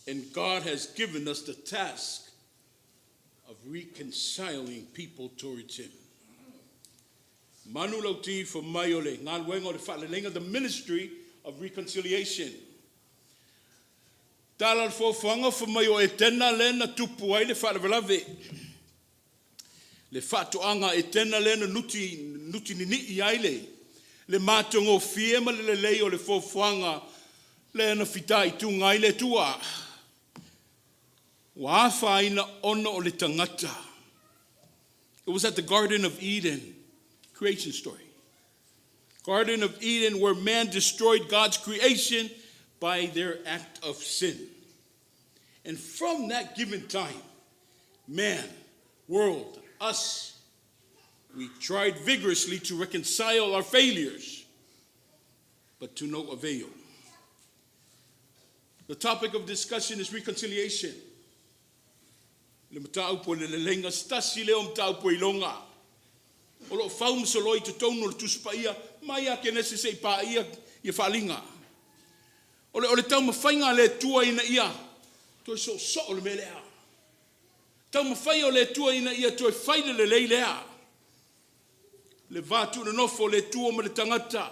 And God has given us the task of reconciling people towards him. Manu lauti fa mai o le galuega o le faaleleiga, the ministry of reconciliation. Tala le foafoaga fa mai o Etena le na tupu ai le faalavelave. Le faatoaga Etena le na nuti, nuti nini ai le matagofie ma le lelei o le foafoaga le na fita i tunga ai le Atua. Ua afaina ona o le tagata. It was at the Garden of Eden, creation story. Garden of Eden, where man destroyed God's creation by their act of sin. And from that given time, man, world, us, we tried vigorously to reconcile our failures, but to no avail. The topic of discussion is reconciliation. Le mataupu o le leleiga stasi lea o mataupu i loga. O loo fau ma soloi totonu o le Tusi Paia, mai a Kenese seia paia ia Faaaliga. O le taumafaiga a le Atua ina ia toe soosoo le mea lea. Taumafai o le Atua ina ia toe fai le lelei lea. Le va tuunonofo o le Atua ma le tagata.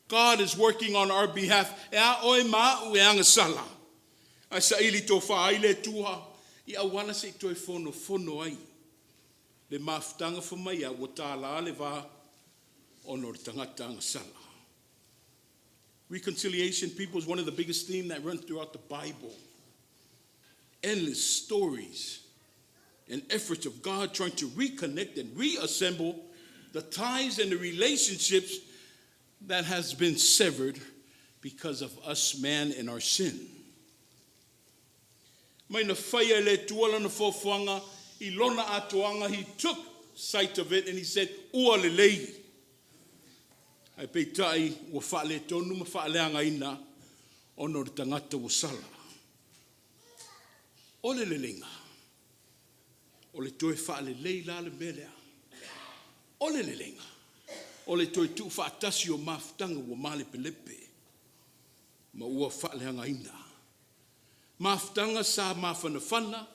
God is working on our behalf. E a oe ma au e agasala. Ae saili tofa ai le Atua i auala se i toe fonofono ai. Le mafutaga fa mai a ua tālā le va ona o le tagata agasala. Reconciliation, people, is one of the biggest themes that runs throughout the Bible. Endless stories and efforts of God trying to reconnect and reassemble the ties and the relationships that has been severed because of us, man, and our sin. Mai na faia e le Atua lana foafoaga i lona atoaga, he took sight of it and he said, ua lelei. Ae peitai ua faaletonu ma faaleagaina ona o le tagata ua sala. O le leleiga, o le toe faalelei la le mea lea. O le leleiga, o le toe tuu faatasi o mafutaga ua malepelepe ma ua faaleagaina. Mafutaga sa mafanafana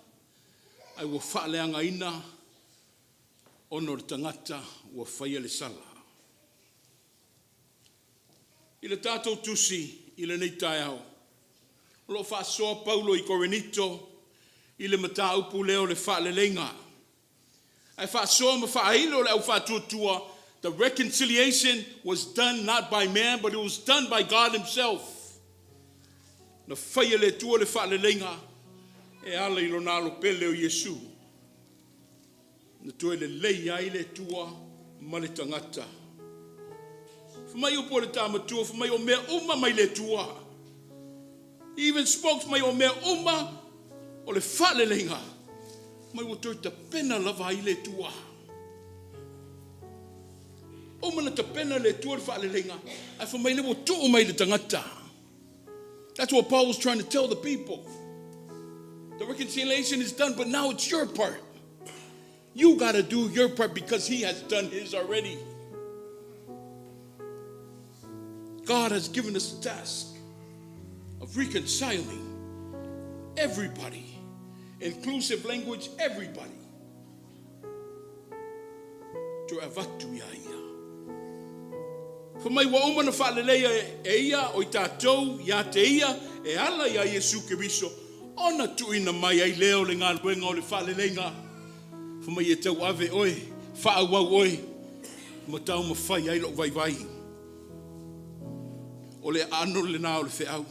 ae ua faaleagaina ona o le tagata ua faia le sala. I le tatou tusi i lenei taeao, o loo faasoa Paulo i Korinito i le mataupu lea o le faaleleiga. Ae faasoa ma faailo le au faatuatua, the reconciliation was done not by man, but it was done by God himself. Na faia le Atua le faaleleiga e ala i lona alo pele o Iesu. Na toe lelei ai le Atua ma le tagata. Fa mai upu o le tāmatua, fa mai o mea uma mai le Atua. He even spoke mai o mea uma o le faaleleiga. Mai ua toe tapena lava ai le Atua. Uma na tapena le Atua le faaleleiga, ae fa mai le ua tuu mai le tagata. That's what Paul was trying to tell the people. The reconciliation is done, but now it's your part. You got to do your part because he has done his already. God has given us the task of reconciling everybody, inclusive language, everybody. Toe avatu iā Ia. Fai mai ua uma ona faaleleia e Ia o i tatou ia te Ia e ala iā Iesu Keriso, ona tuuina mai ai lea o le galuega o le faaleleiga. Fai mai e tauave oe, faaauau oe, ma taumafai ai lou vaivai. O le aano lena o le feau.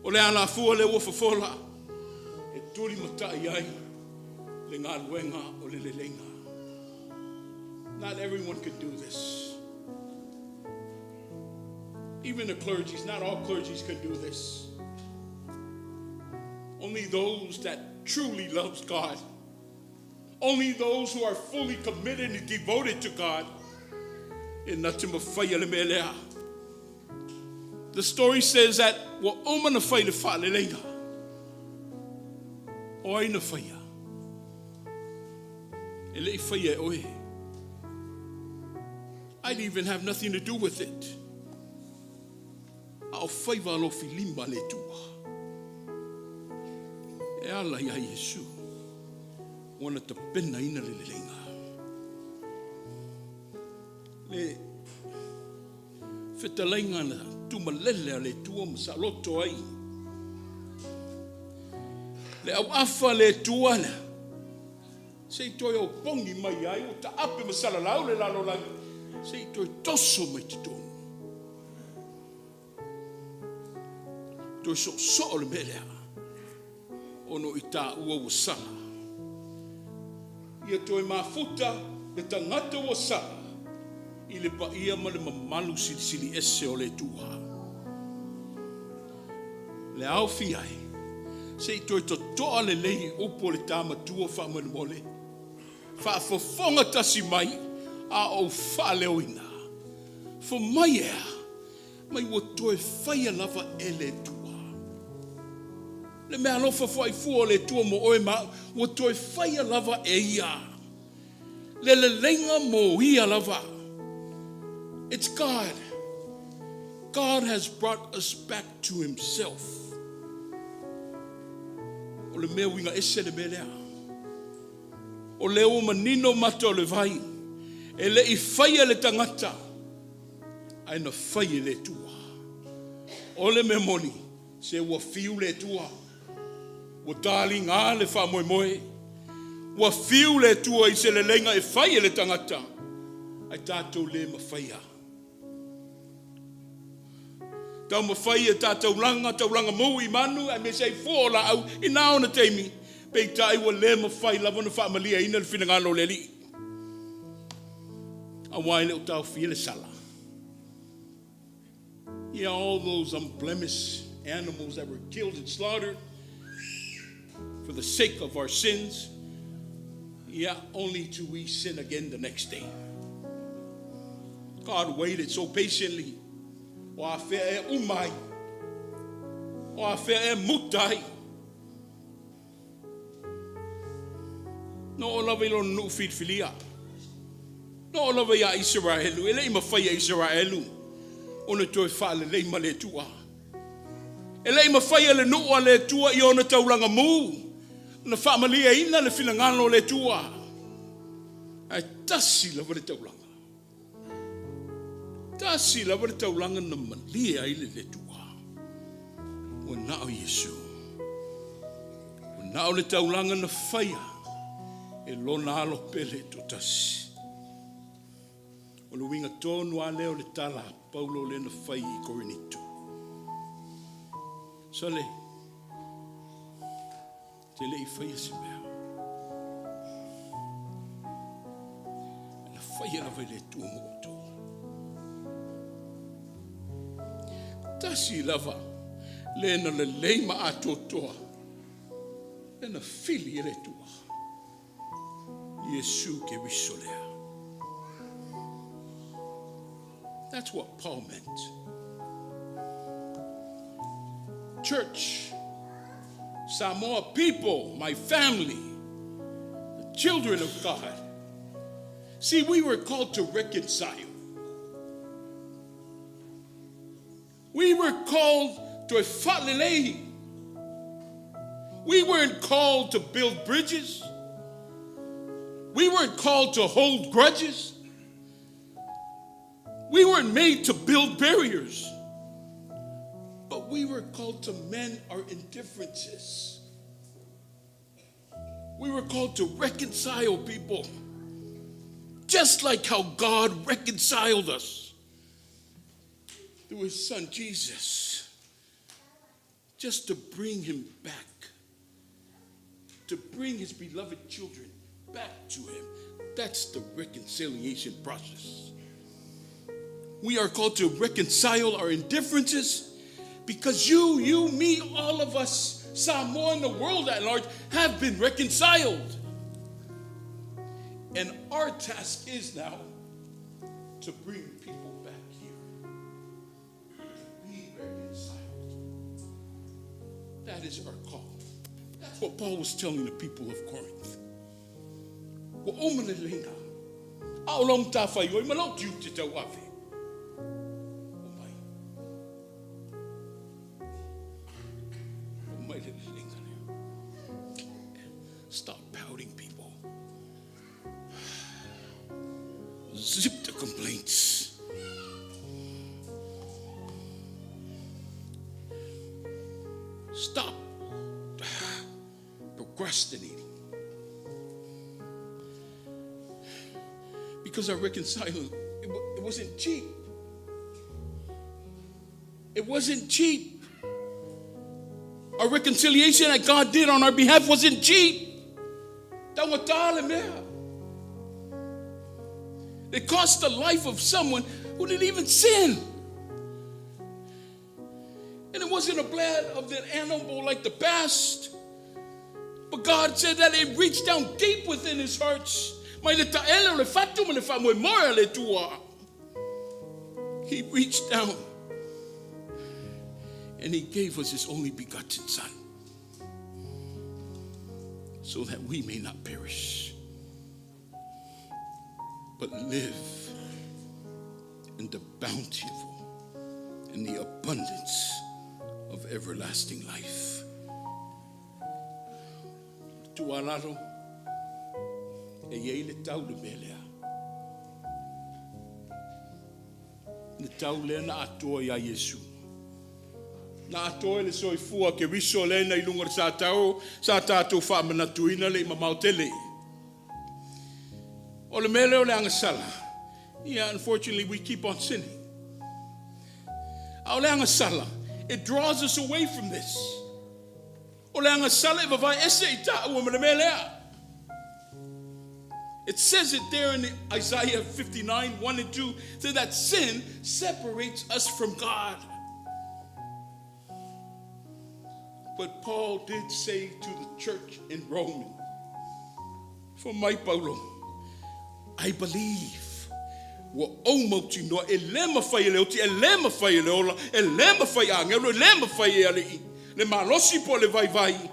O le alafua lea ua fofola e tulimatai ai le galuega o le leleiga. Not everyone can do this. Even the clergies, not all clergies can do this. Only those that truly loves God. Only those who are fully committed and devoted to God e na te mafaia le mea lea. The story says that ua uma na fai le faaleleiga. O ai na faia? E le i faia e oe. I didn't even have nothing to do with it. A o faiva alofi lima le Atua. E ala iā Iesu ua na tapenaina le leleiga. Le fetalaiga na tumalele a le Atua ma saoloto ai. Le auafa le Atua lea, se i toe opogi mai ai, ua taape ma salalau le lalolagi, se i toe toso mai totonu. Toe soosoo le mea lea, ona o i taua ua sala. Ia toe mafuta le tagata ua sala i le paia ma le mamalu silisili ese o le Atua. Le aofi ai, se i toe totoa lelei upu o le ta matua faamolemole. Faafofoga tasi mai a o ou faaleoina. Fo mai e a? Mai ua toe faia lava e le Atua. Le meaalofa fuaifua o le Atua mo oe ma au, ua toe faia lava e Ia. Le leleiga mo Ia lava. It's God. God has brought us back to Himself. O le mea uiga ese le mea lea. O lea ua manino mata o le vai, e le i faia le tagata, ae na fai e le Atua. O le mea moni, se ua fiu le Atua, ua taliga le faamoemoe, ua fiu le Atua i se leleiga e fai e le tagata, ae tatou le mafaia. Taumafai e ta taulaga, taulaga mou i manu aemaise ai fua o laau i na ona taimi, peitai ua le mafai lava ona faamalieina le finagalo o le Alii. Aua e le o taofia le sala. Yeah, all those unblemished animals that were killed and slaughtered for the sake of our sins, yeah, only to we sin again the next day. God waited so patiently. O afea e uma ai. O afea e muta ai. Na oo lava i lona nuu filifilia. Na oo lava iā Isaraelu, e le i mafai e Isaraelu ona toe faalelei ma le Atua. E le i mafai e le nuu a le Atua i ona taulaga mu ona faamalieina le finagalo o le Atua. Ae tasi lava le taulaga. Tasi lava le taulaga na malie ai le Atua. Ua na o Iesu. Ua na o le taulaga na faia e lona alo pele toatasi. O le uiga tonu lava lea o le tala a Paulo lea na fai i Korinito. Sole, te le i faia se mea. Na faia lava e le Atua mo outou. Tasi lava le na lelei ma atoatoa, le na fili e le Atua. Iesu Keriso lea. That's what Paul meant. Church, Samoa people, my family, the children of God. See, we were called to reconcile. We were called to faalelei. We weren't called to build bridges. We weren't called to hold grudges. We weren't made to build barriers. But we were called to mend our indifferences. We were called to reconcile people, just like how God reconciled us through his son Jesus, just to bring him back, to bring his beloved children back to him. That's the reconciliation process. We are called to reconcile our indifferences because you, you, me, all of us, Samoa and the world at large, have been reconciled. And our task is now to bring people back here. To be reconciled. That is our call. That's what Paul was telling the people of Corinth. Ua uma le leiga. A o lau matafaioi ma lau tiute tauave. Omai. Omai le leleiga lea. Stop pouting people. Zip the complaints. Stop procrastinating. Because I reconciled, it, it wasn't cheap. It wasn't cheap. Our reconciliation that God did on our behalf wasn't cheap. Taugata le mea. It cost the life of someone who didn't even sin. And it wasn't a blood of the animal like the past. But God said that it reached down deep within his hearts. He reached down and he gave us his only begotten son so that we may not perish but live in the bountiful in the abundance of everlasting life. Tualalo, e iai le tau le mea lea. Le tau lea na atoa iā Iesu. Na atoa i le soifua Keriso lea na i luga o le sa tau, sa tatou faamanatuina le i mamao tele. O le mea lea o le agasala, yeah, unfortunately we keep on sinning. A o le agasala, it draws us away from this. O le agasala e vavae ese i tāua ma le mea lea. It says it there in Isaiah 59, 1 and 2, says that sin separates us from God. But Paul did say to the church in Rome, For mai Paulo, I believe ua ou mautinoa e le mawhai e le oti, e le mawhai e le ola, e le mawhai agelo, e le mawhai e ali'i, le malosi po o le vaivai,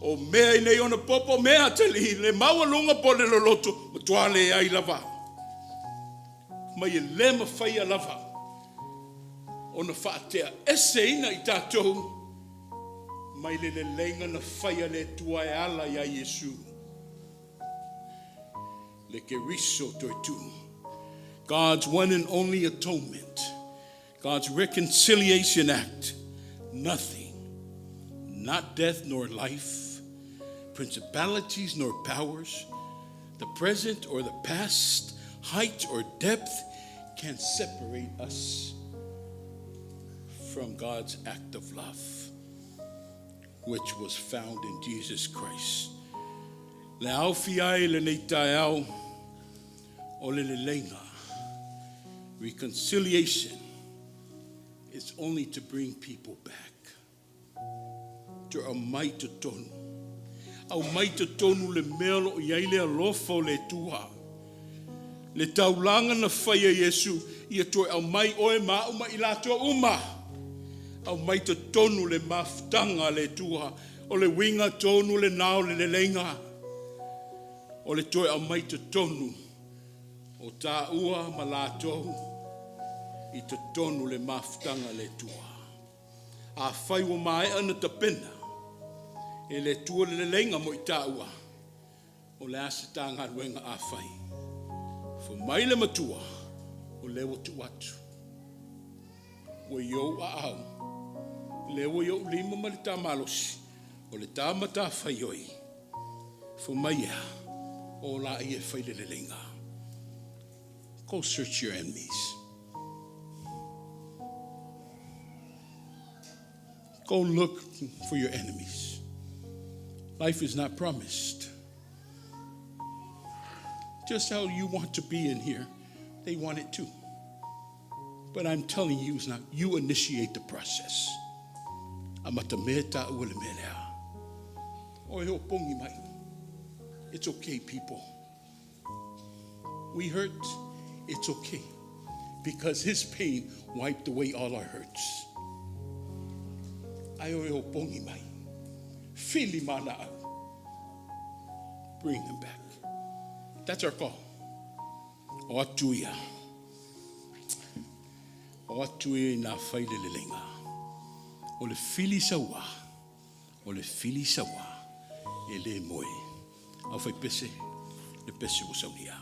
o mea i nei ona popo, mea atalii, le maualuga po o le loloto, matua leai lava. Mai e le mafaia lava ona faatea eseina i tatou mai le leleiga na faia le Atua e ala iā Iesu, le Keriso toe tu. God's one and only atonement, God's reconciliation act, nothing, not death nor life, principalities nor powers, the present or the past, height or depth can separate us from God's act of love, which was found in Jesus Christ. Le aofia ai lenei taeao o le leleiga. Reconciliation is only to bring people back. Toe aumai totonu. Aumai totonu le mea o lo o i ai le alofa o le Atua. Le taulaga na faia e Iesu, ia toe aumai oe ma au ma i latou uma. Aumai totonu le mafutaga a le Atua. O le uiga tonu lena o le leleiga. O le toe aumai totonu o tāua ma latou i totonu le mafutaga a le Atua. Afai ua maea ona tapena e le Atua le leleiga mo i tāua, O le a se ta galuega a fai? Fai mai le matua, o lea ua tuu atu. Ua i ou aao, lea ua i ou lima ma le ta malosi, o le ta matafaioi. Fai mai e a? O laia e fai le leleiga. Go search your enemies. Go look for your enemies. Life is not promised. Just how you want to be in here, they want it too. But I'm telling you, it's not. You initiate the process. Amata mea tāua le mea lea. O e o pongi mai. It's okay, people. We hurt. It's okay. Because his pain wiped away all our hurts. Ai o e o pongi mai. Fili mana au. Bring them back. That's our call. O atu ia. O atu ia i nā fai le leleiga. O le fili saua. O le fili saua. E le moe. Au fai pese. Le pese ua saunia.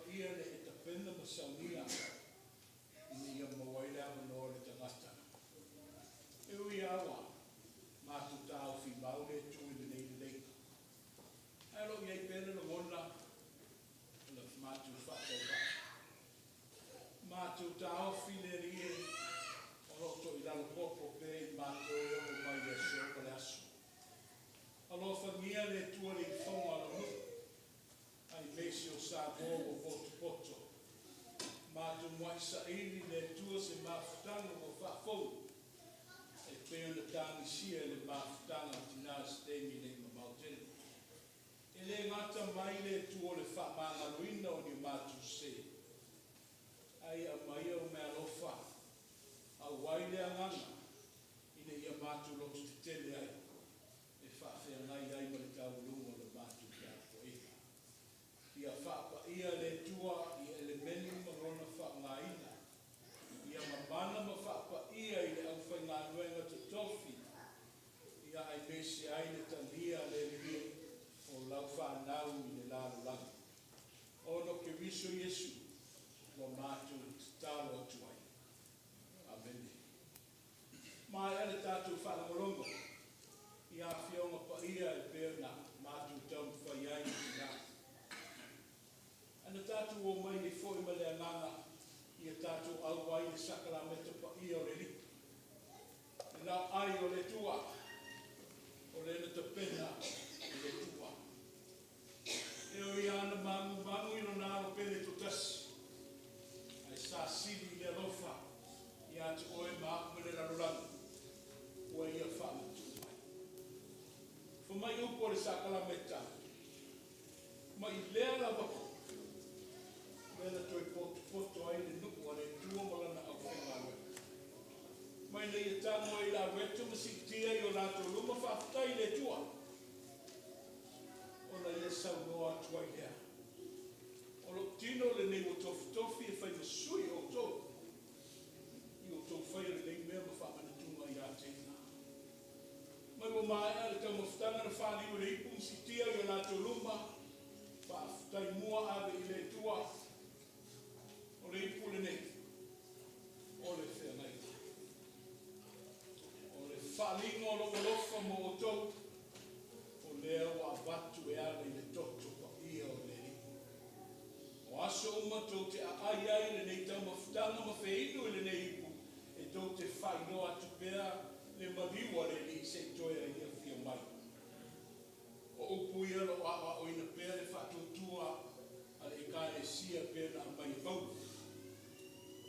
Paia le e tapena ma saunia ina ia maua ai le avanoa o le tagata. E ui lava ua matou taofi mau le Itu i lenei leleiga, ae o lo o i ai pea le lagona o le matou faatauvaa. Matou taofi le Alii e, o lo o toilalo popo pea i matou e oo mai i le aso ma le aso. Alofagia le Atua le ifoga o Lau nuu, aemaise o Samoa ua potopoto. Matou muai saili le Atua se mafutaga ua faafou e pei ona tagisia e le mafutaga a tina i se taimi e le i mamao tele. E le gata mai le Atua o le faamagaloina o ni o matou sese, a ia aumaia ou meaalofa auai le agaga ina ia matou lototetele ai e faafeagai ai ma le taualuga o le matou tapuaiga. Ia faapaia le Atua i Elemeni ma lona faaaogaina. Ia mamana ma faapaia i le aufaigaluega totofi, ia aemaise ai le talia a le Alii o lau fanau i le lalolagi. Ona o Keriso Iesu ua matou tatalo atu ai. Amene. Maea le tatou faalogologo i Afioga Paia e pei ona matou taumafai ai i tina. Ae na tatou omai ai foi ma le agaga ia tatou auai i le sakalameta paia o le Alii, le laoai o le Atua, o lea na tapena e le Atua. E ui lava na magumagu i lona alo pele toatasi, ae sa sili i le alofa ia te oe ma au ma le lalolagi ua ia faamatuu mai. Fai mai upu o le sakalameta, mai lea lava foi, lea na toe potopoto ai le nuu a le Atua ma lana aufaigaluega. Ma ina ia tago ai i le aueto ma siitia i o latou luma faafetai i le Atua, ona ia saunoa atu ai lea, O lou tino lenei ua tofitofi e fai ma sui o outou, i outou faia lenei mea ma faamanatuga ia te ia. Mai ua maea le taumafataga na faliu e le ipu ma siitia i o latou luma, faafetai mua ave i le Atua, o le ipu lenei, o le feagaiga. O le faaaliga o lou alofa mo outou, o lea ua avatu e ala i le toto paia o le Alii. O aso uma tou te aai ai i lenei taumafataga ma feinu i lenei ipu, e tou te faailoa atu pea le maliu a le Alii se i toe a ia afio mai. O upu ia o lo o aoaoina pea le faatuatua a le Ekalesia pei ona aumai e Paulo.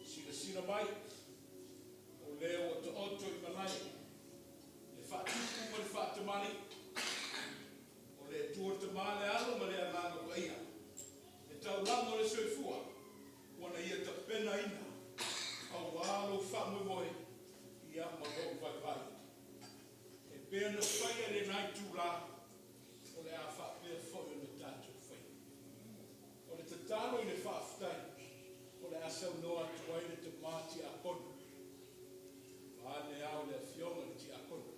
Silasila mai, o lea ua taoto i malae le faatupu ma le faatamalii, o le Atua le Tama, le Alo ma le Agaga Paia, le taulaga o le soifua ua na ia tapenaina aua lou faamoemoe ia ma lou vaivai. E pei ona faia i lena itula, o le a faapea foi ona tatou faia. O le tatalo i le faafetai, o le a saunoa atu ai le tama tiakono, vaeane ao le afioga i le tiakono,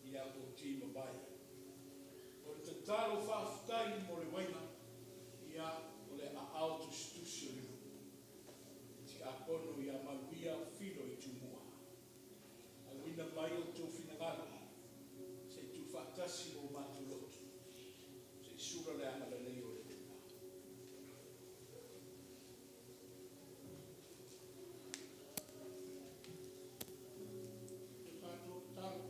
ia Poti Mamae. O le tatalo faafetai mo le uaiga, ia, o le aao tusitusi o le nuu, le tiakono ia Manuia Filo i Tumua. Auina mai outou finagalo, se i tuufaatasi lo matou loto, se i sula le agalelei o le Atua. Le tatou tatalo.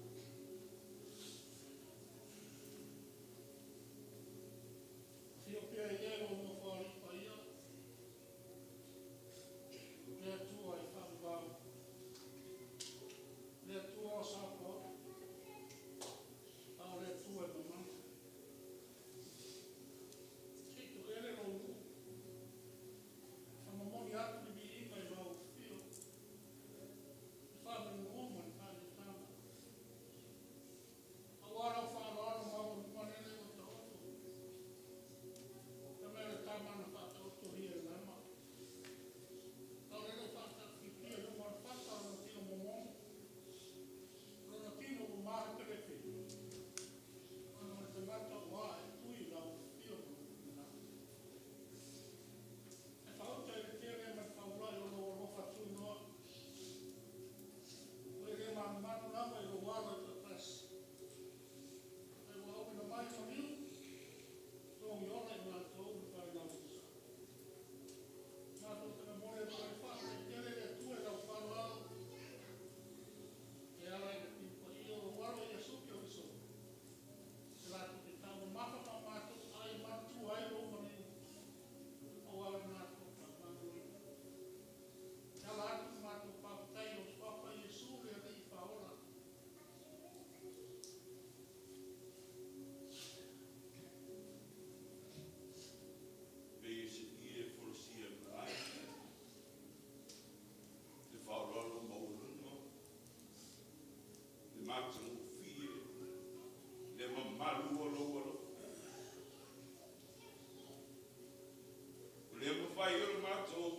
fai o le matou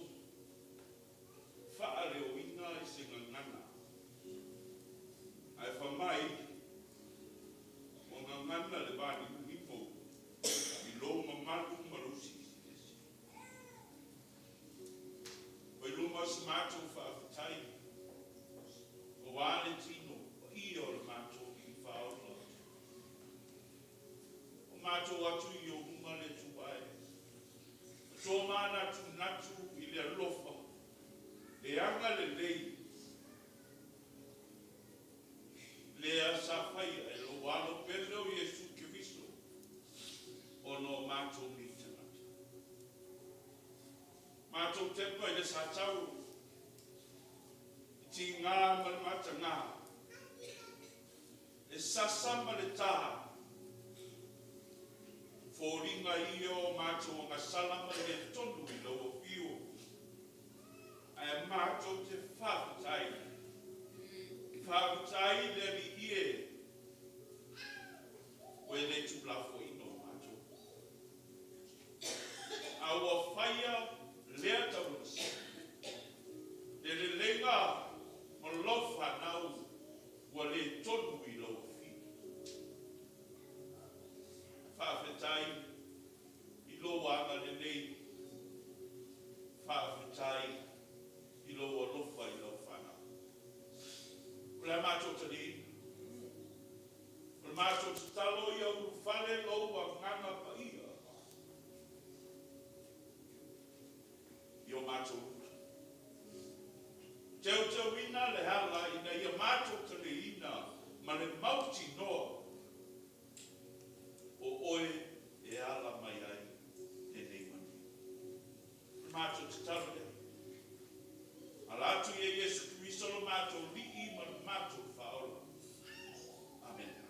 faaleoina i se gagana, ae fai mai ua gagana le vanimonimo i lou mamalu ma lou silisiliese. Ua i luma o se matou faafetai, aua le tino paia o le matou Alii Faaola. O matou atu i ou luma le Atua e, ma tomanatunatu i le alofa, le agalelei, lea sa faia e lou Alo pele o Iesu Keriso ona o matou nei tagata. Matou tepa i le satauro, le tiga ma le mataga, le sasa ma le tā, o foliga ia o matou agasala ma le le tonu i lau afio, ae matou te faafetai, faafetai i le Alii e, ua e le tuulafoaiina o matou. A ua faia lea taulaga, le leleiga o lau fanau ua le tonu i lau afio. Faafetai i lou agalelei, faafetai i lou alofa i lau fanau. O le a matou taliaina, o le matou tatalo ia ulufale lou Agaga Paia i o matou uta. Teuteuina le ala ina ia matou taliaina ma le mautinoa o oe e ala mai ai lenei manuia. O le matou tatalo lea. Ala atu ia Iesu Keriso lo matou Alii ma le matou Faaola. Amene.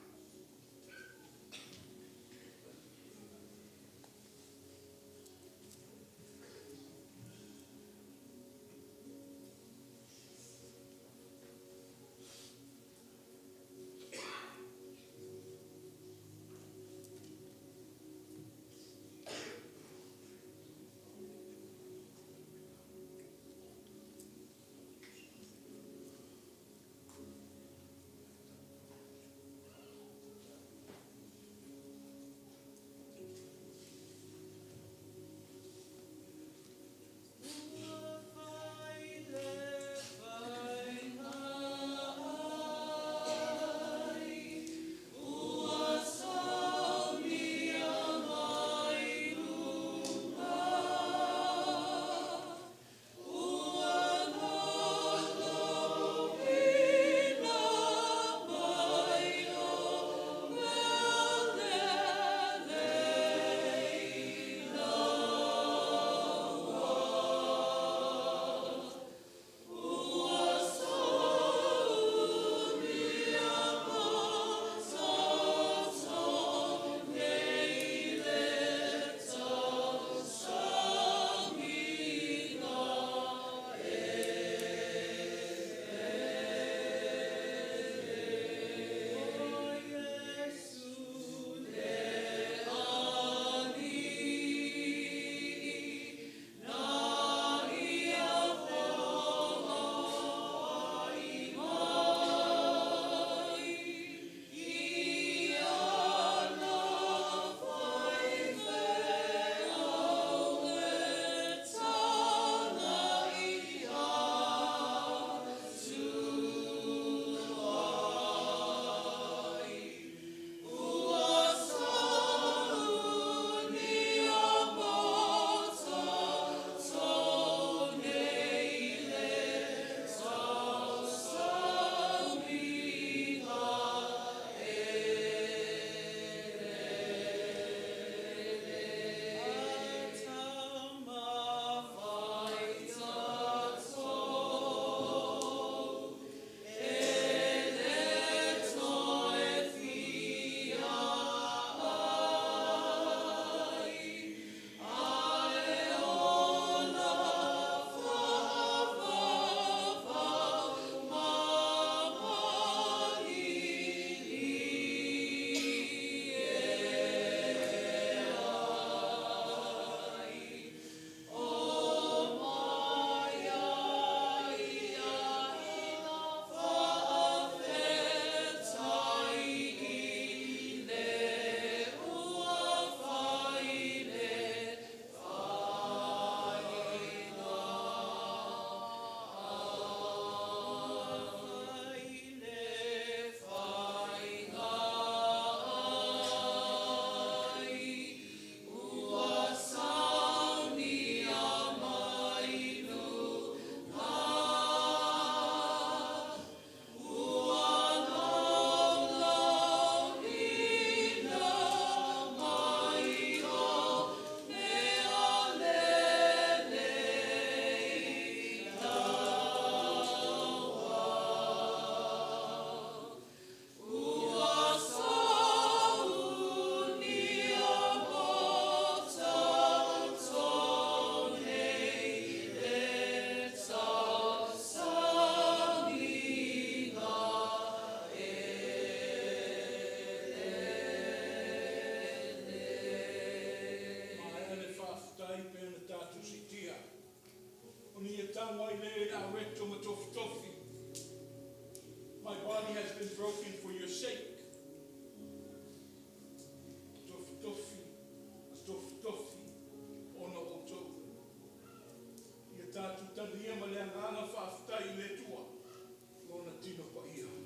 siitia, ona ia tago ai lea i le areto ma tofitofi. My body has been broken for your sake. Tofitofi, tofitofi, ona o outou. Ia tatou talia ma le agaga faafetai i le Atua, Lona tino paia.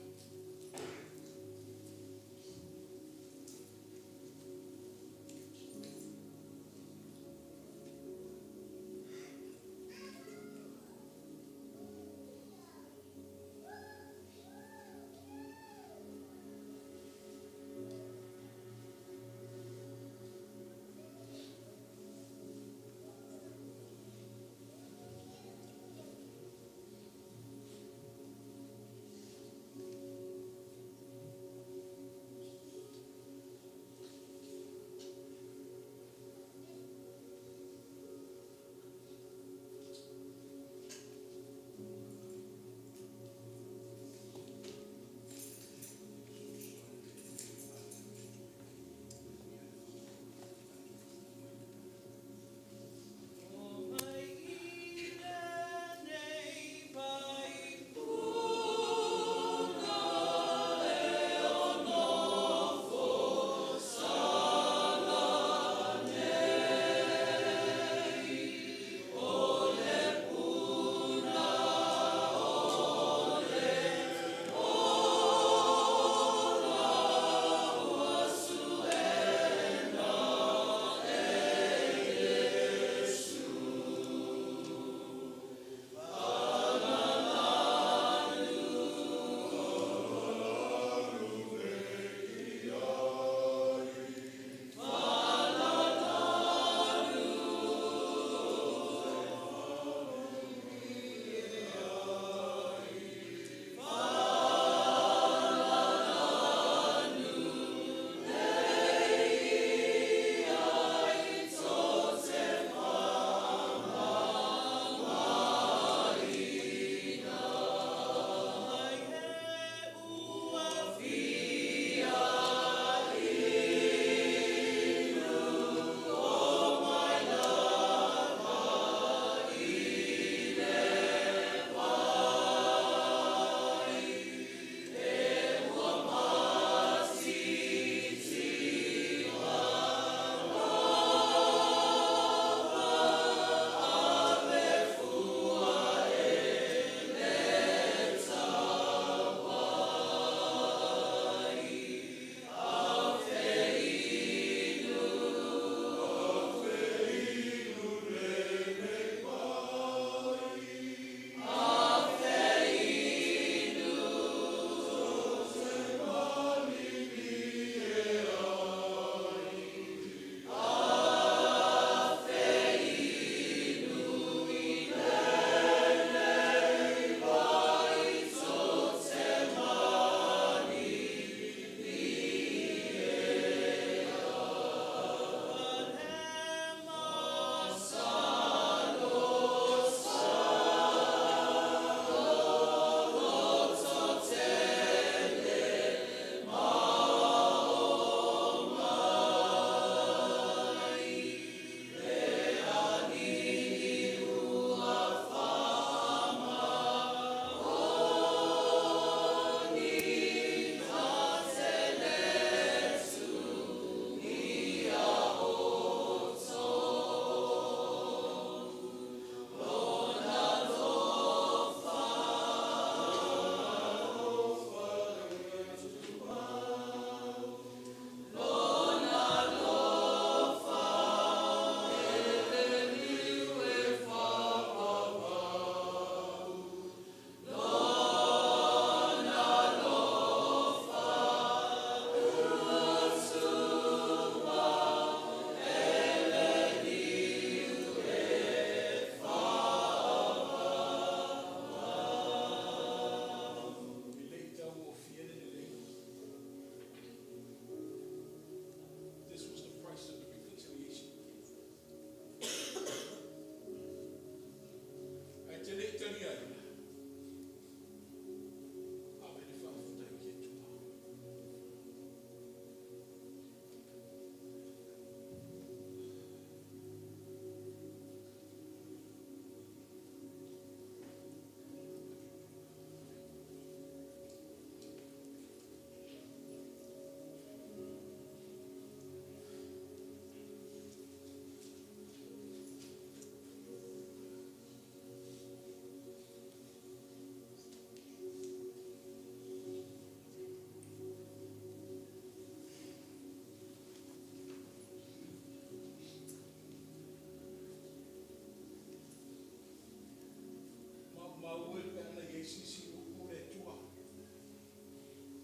Maumau e pe ana i ai se isi upu le Atua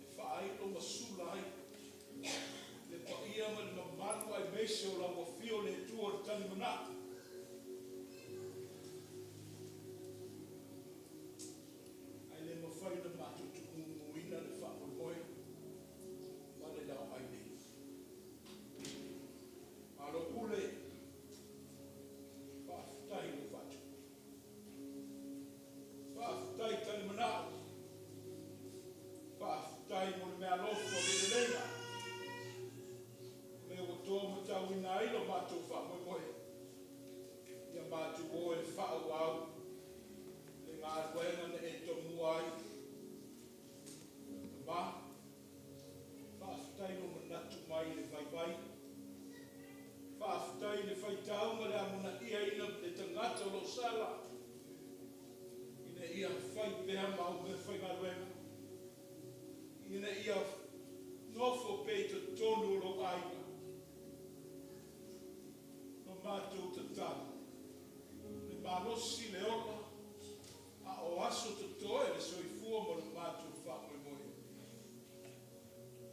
e faailo ma sula ai le paia ma le mamalu aemaise o lau Afio le Atua o le Talimanao. Ae le mafai ona matou tuugumuina le faamoemoe ma le laoai nei. Malo pule, faafetai lou faatupu. Faafetai talimanao. Faafetai mo le meaalofa o le lelega. O lea ua toa matauina ai lo matou faamoemoe. Ia matou o e faaauau le galuega na e tomua ai. Tama, faafetai lou manatu mai i le vaivai. Faafetai i le faitau ma le amonaiaina o le tagata o lo o sala, ina ia fai pea ma au meafaigaluega, ina ia nofo pea i totonu o lou aiga. O matou tatalo, le malosi le ola, a o aso totoe le soifua ma lo matou faamoemoe,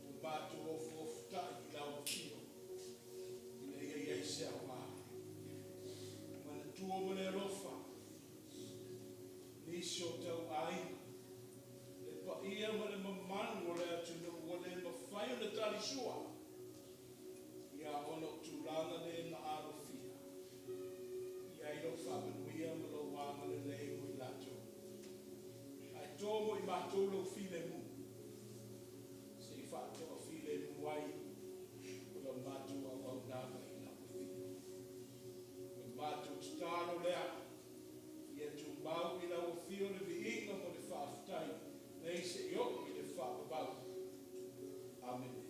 ua matou ofoofuta'i i lau Afio ina ia i ai se aoga. Manatua ma le alofa nisi o tau aiga, le paia ma le mamalu o le atunuu ua le mafai ona talisua, ia ona o tulaga le na alofia. I ai lou faamanuia ma lou agalelei mo i latou. Ae to mo i matou lou filemu, se i faatoafilemu ai o la matou auaunaga i lau Afio. O le matou tatalo lea, ia tumau i lau Afio le viiga ma le faafetai nei seia oo i le faavavau. Amene.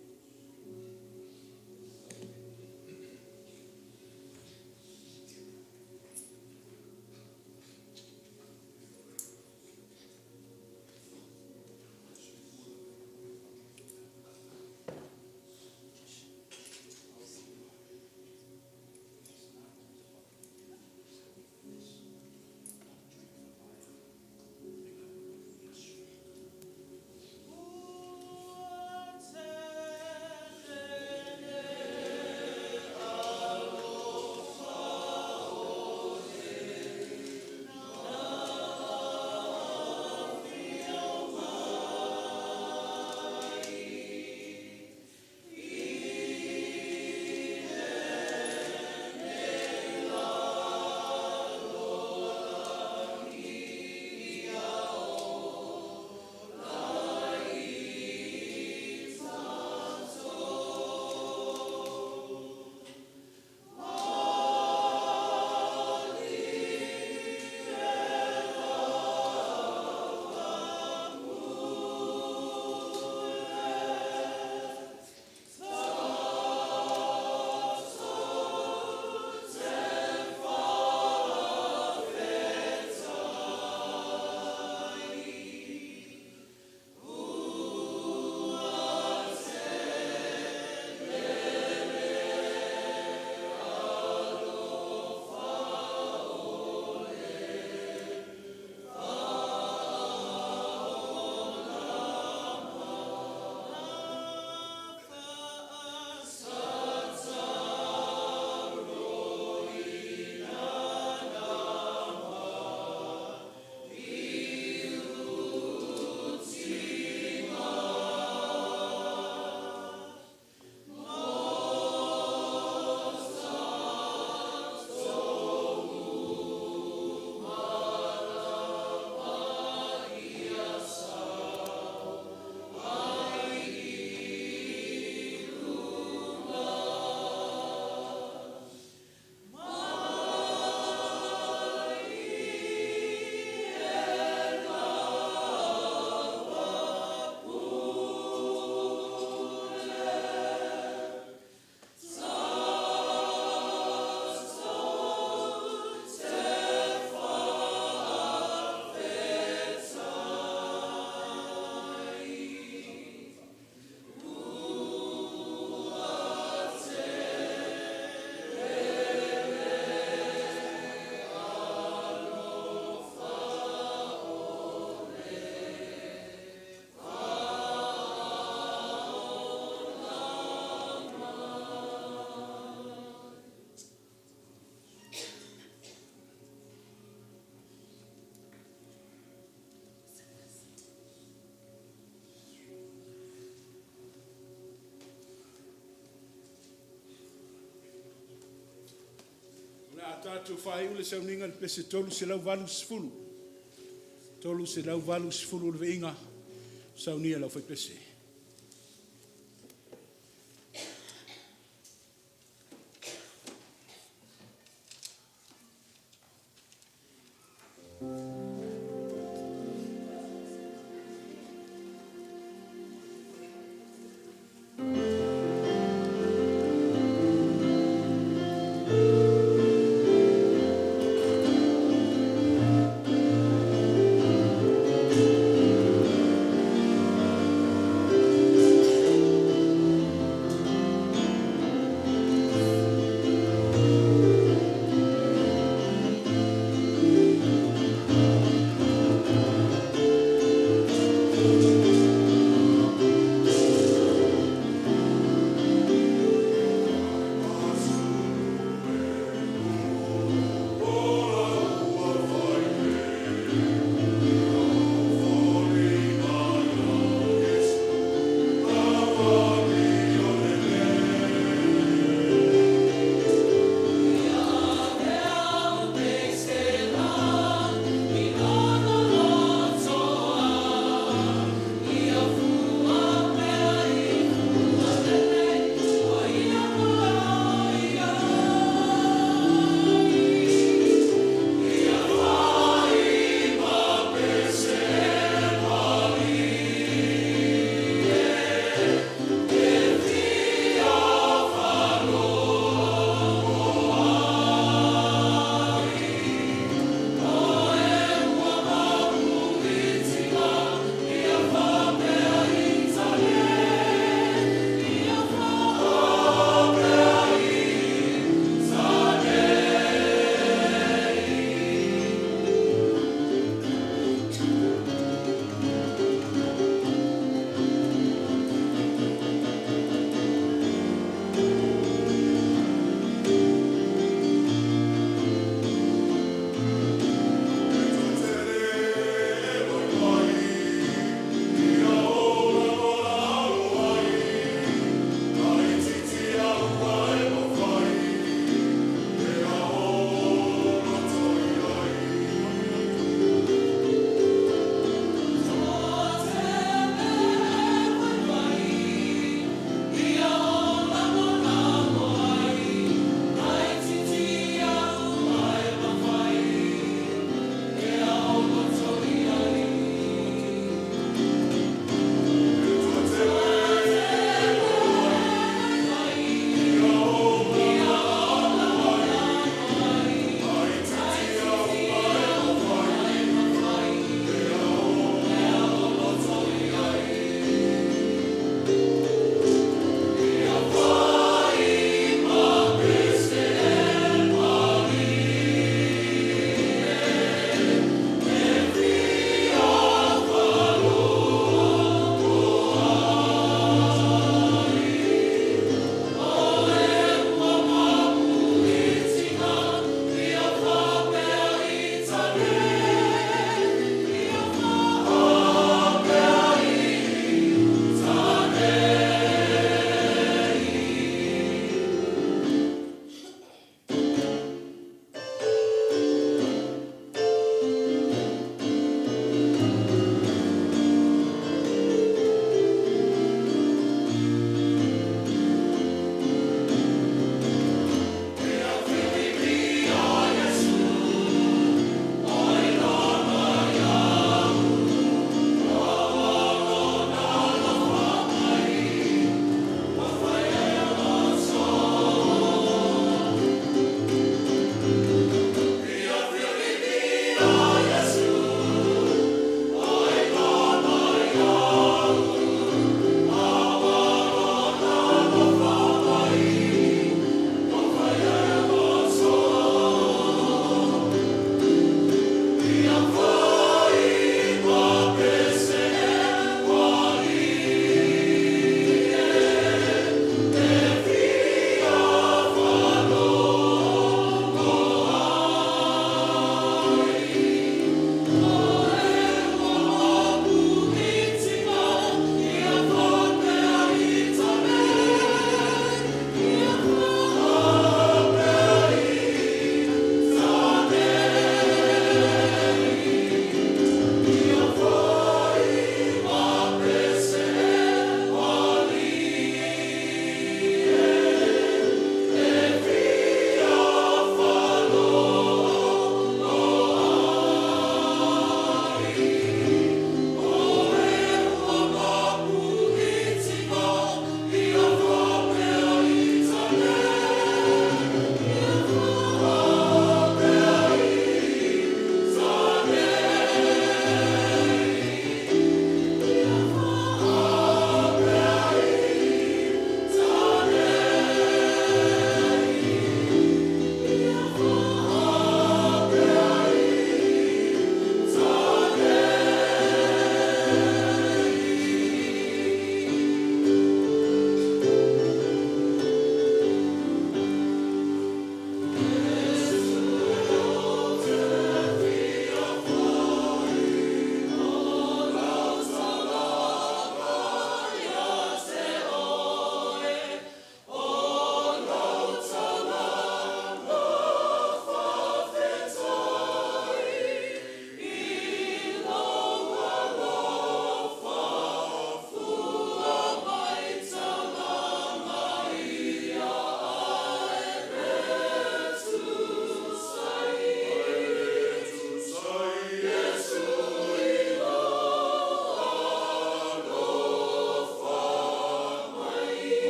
tatou faaiu le sauniga i le pese 380. 380 le viiga, saunia e le aufaipese.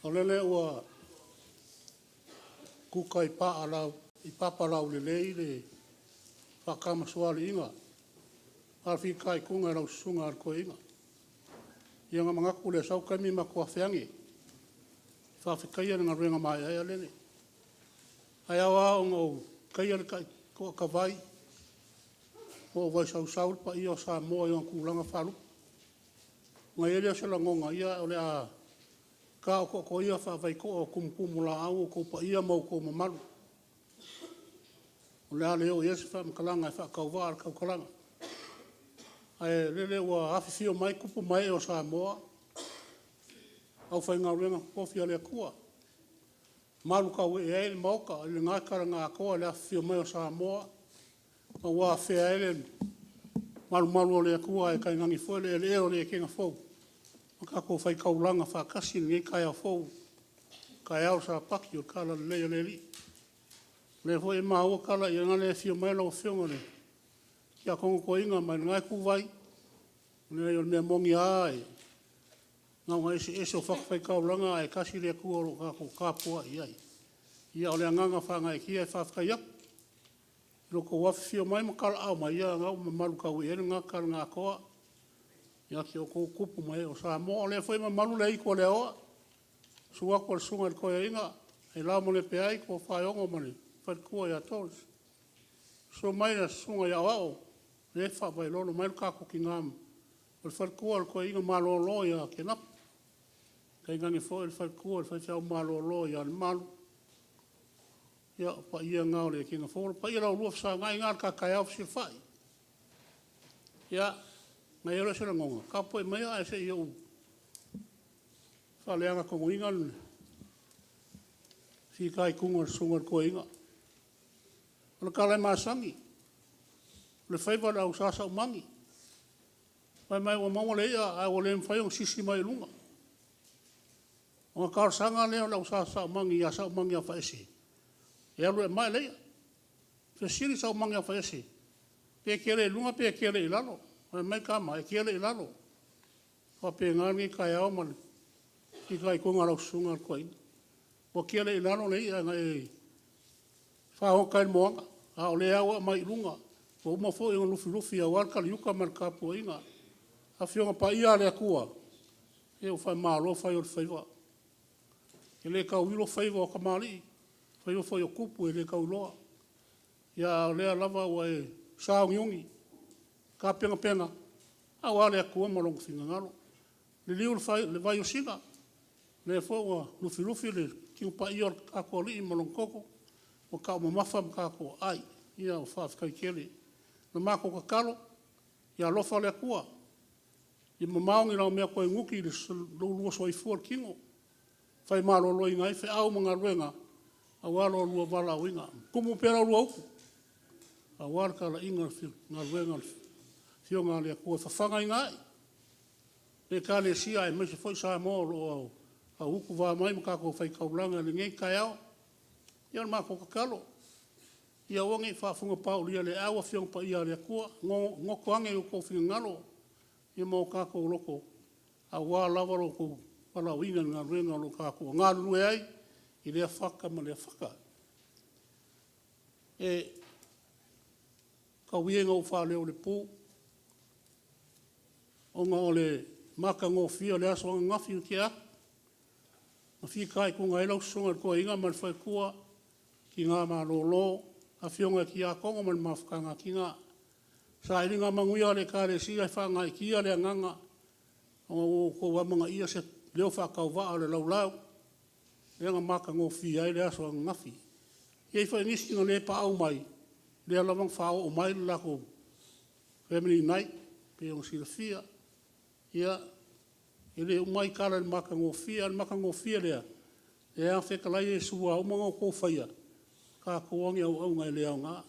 O lele ua kuka i paa lau, i papa laulelei le faatamasoaliiga a le fitaituga i lau Susuga i le Toeaina. Ia ona manatu lea, sau se taimi matou afe ane e faafetaia le galuega maeaea lele. Ae ao lava ona ou taia le toatavai po o Vaisausau le paia o Samoa i ona tulaga faalupe. Ona i ai lea o se lagona, ia o le a ta otooto ia faavaitoa o tumutumu o laau outou paia ma outou mamalu. O le a le oo i ai se faamatalaga e faatauvaa le tautalaga. Ae o lele ua afifio mai tupu ma ee o Samoa, aufaigaluega totofi a le Atua, malutauee ai le Maota i lena tala na atoa i le afifio mai o Samoa ma ua afea ai le malumalu o le Atua ae tainane foi le eleele o le Etena fou ua tatou faitaulaga faatasi i lenei taeao fou, taeao o le Sapati o le talalelei o le Alii. O lea foi e maua tala, ia leaga e afio mai lau Afioga i le Tiakono Toeaina mai lena ituvai. Leai, o le mea moni lava e na ona eseese o fatafaitaulaga ae tasi le Atua o lo o tatou tapuai i ai. Ia o le agaga faagaeetia e faafetai atu i lo outou afifio mai ma talaaao mai, ia o lena ua mamalutauee ai lena tala na atoa ia te outou tupu ma ee o Samoa. O lea foi e mamalu le aitu a le aoa, susu atu o le Susuga i le Toeaina Ailao ma Lepea, Tofa Aiono ma le faletua ia Toll's, susu mai le Susuga ia Aoao lea e faavailolo mai le tatou tina ma le faletua o le Toeaina malolo ia Kenapu, tainane foi le faletua i le faifeau malolo ia Lemalu. Ia, o paia na o le Ekena fou. O le paia o la ulua fesagai na o le ta taeao fesilafai. Ia, ona i ai lea o se lagona, tapuai maia ae se i ou faaleaga tonuina le fitaituga o le susuga i le toeaina. O le tala e masani, o le faiva o le au Sa Saumani, fai mai ua maua le i'a ae ua le mafai ona sisi mai i luga. Ona talosaga lea o le au Sa Saumani ia Saumagiafaese e alu e aumai le i'a. Fesili Saumagiafaese, pe kele i luga pe kele i lalo? Fai mai tama, e kele i lalo. E faapena lenei taeao ma le fitaituga a lau susuga i le toeaina. Ua kele i lalo le i'a na e fagota ai i le moana, a o lea lava ua e aumai i luga, ua uma foi ona lufilufi aua le taliuta ma le tapuaiga. Afioga Paia a le Atua, se ua faamalo fai o le faiva. E le tauilo faiva o tamalii, o faiva foi o tupu e le tauiloa. A o lea lava ua e sauniuni tapenapena aua le Atua ma Lona finagalo. Liliu le vai o Sina, lea foi ua lufilufi le Tino Paia o le tatou Alii ma Lona toto, ua taumamafa ma tatou aai. Ia faafetai tele. O le matou tatalo, ia alofa le Atua, ia mamao ni laumea toe nuti i lo oulua soifua i le tino, fai maloloina ai feau ma galuega aua lo oulua valaauina. Tumu pea la oulua utu aua le talaiga o le galuega a le Afioga a le Atua e fafagaina ai le Ekalesia aemaise foi Samoa o lo o auutuva mai ma tatou faitaulaga i lenei taeao. Ia o le matou tatalo, ia aua ne i faafugapaolia e le au Afioga Paia a le Atua, goto ane i o outou finagalo ma o tatou loto aua lava lo outou valaauina i le galuega o lo o tatou galulue ai i lea fata ma lea fata. E tau ia ina ou faaleo i le pu ona o le matagofie o le aso ananafi ua tea atu na fitaituga ai lau Susuga i le Toeaina ma le faletua, tina malolo, afioga i Tiakono ma le mafutaga a tina, sailiga manuia a le Ekalesia e faagaeetia le agaga ona ua outou amanaia se leo faatauvaa o le laulau lea na matagofie ai le aso ananafi. E i ai foi nisi na le paau mai, lea lava na faaoo mai le latou family night pei ona silafia. Ia, e le uma ai tala i le matagofie, a o le matagofie lea, lea na fetalai Iesu, a uma ona outou faia, tatou o ni auauna e le aoga.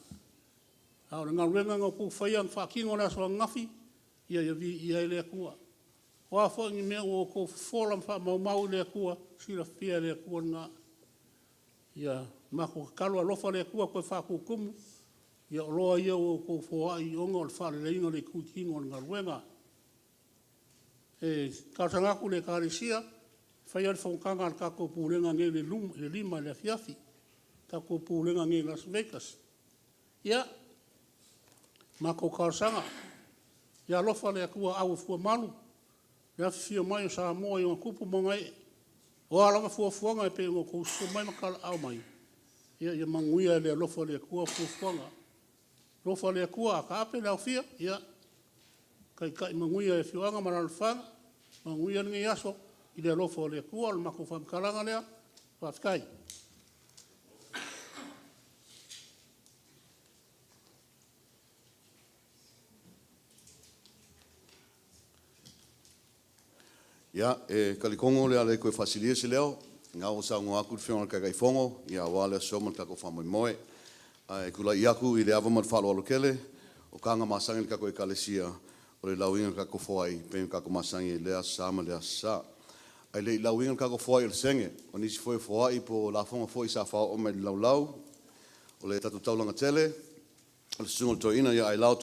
A o le galuega na outou faia ma faatino i le aso ananafi, ia viia ai le Atua. O a foi ni mea ua outou fofola ma faamaumau i le Atua, ia silafia e le Atua lena. Ia, matou tatalo, alofa le Atua toe faatutumu oloa ia ua outou foai ona o le faaleleiga o le itutino o le galuega. E talosaga atu i le Ekalesia Fai lava le fonotaga a le tatou Pulega nei i le 5 i le afiafi, le tatou Pulega nei i Las Vegas. Ia, matou talosaga, ia alofa le Atua auafua malu i le afifio mai o Samoa i ona tupu ma ona ee. O a lava fuafuaga e pei ona outou susu mai ma talaaao mai, ia manuia i le alofa o le Atua fuafuaga. Alofa le Atua a taape le aofia, ia taitai manuia e afioaga ma alaalafaga. Manuia lenei aso i le alofa o le Atua. O le matou faamatalaga lea, faafetai. Ia, e talitonu o le a le toe faasilia se leo, o lena ua saunoa atu le Afioga i le Taitaifono aua le aso ma le tatou faamoemoe. Ae tulai atu i le ava ma le faaaloalo tele, o tagata masani a le tatou Ekalesia, o le lauina o le tatou foai pei ona tatou masani ai i lea Aso Sa ma lea Aso Sa. Ae le i lauina le tatou foai o le sene, o nisi foi o foai po o lafoga foi sa faaoo mai i le laulau, o le tatou taulaga tele, o le susuga i le toeaina ia Ailao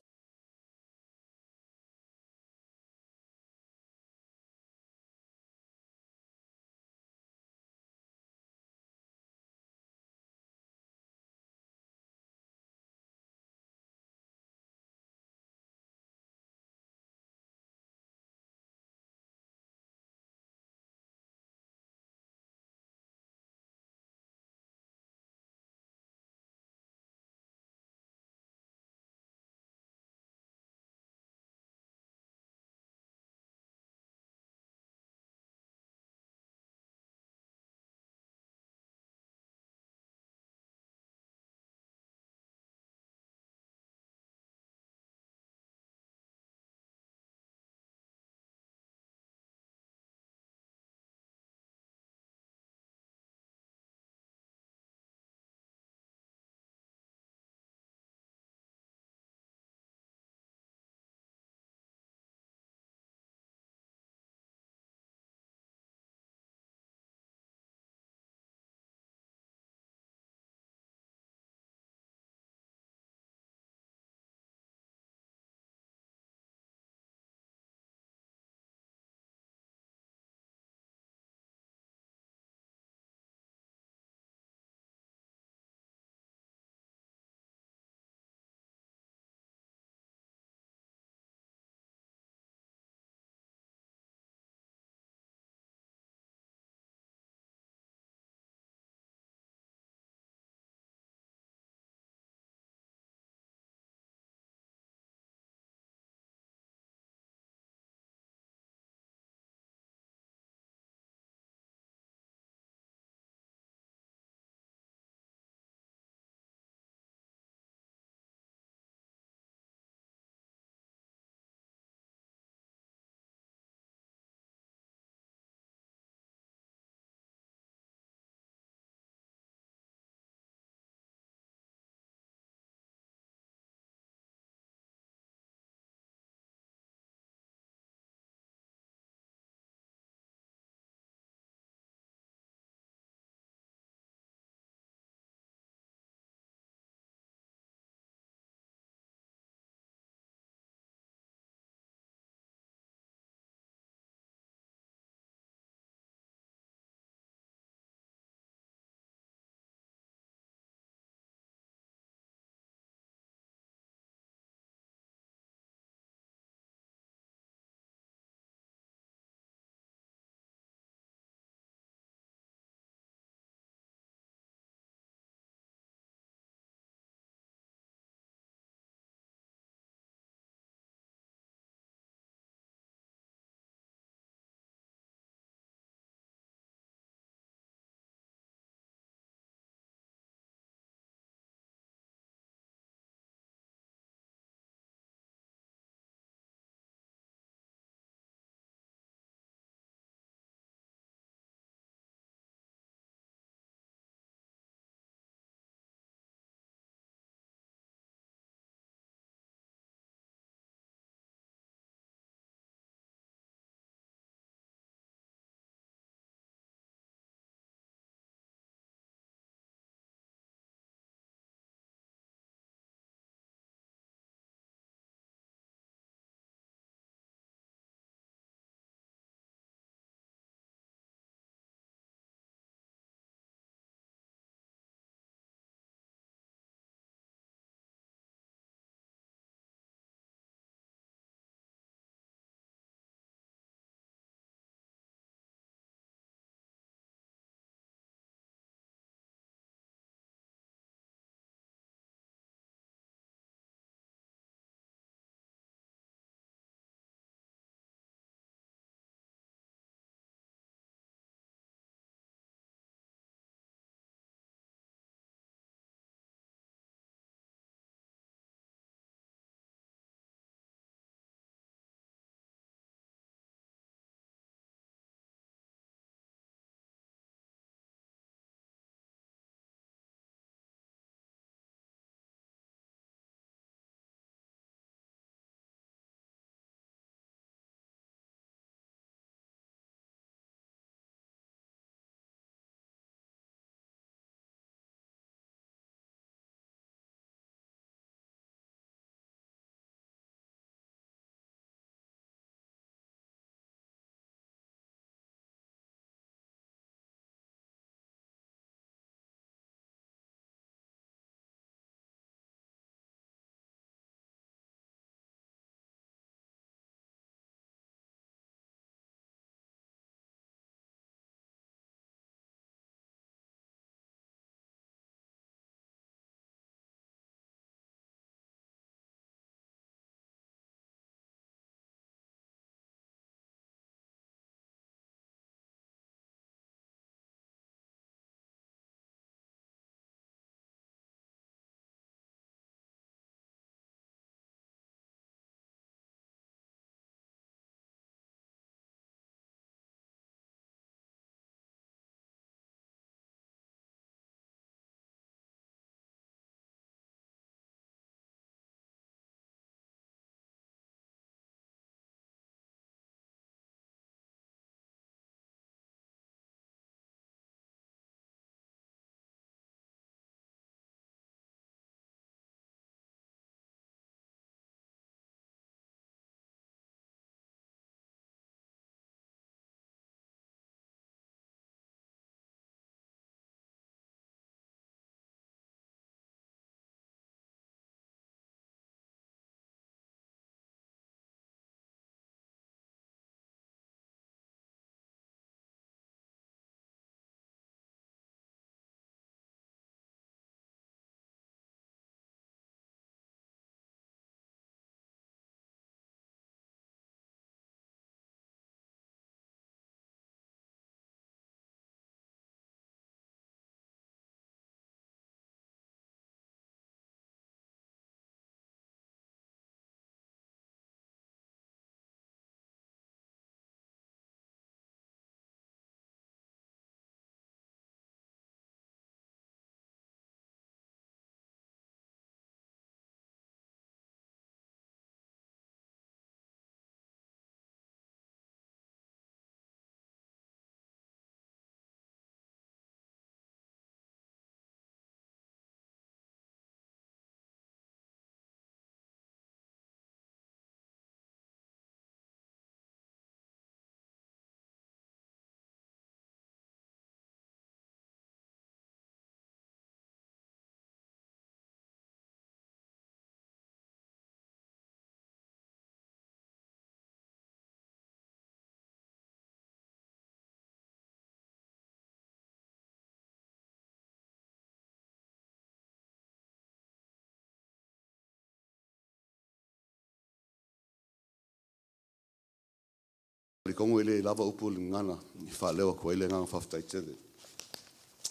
Talikongo e le lava upu o le gagana e faaleo atu ai le agaga faafetai tele.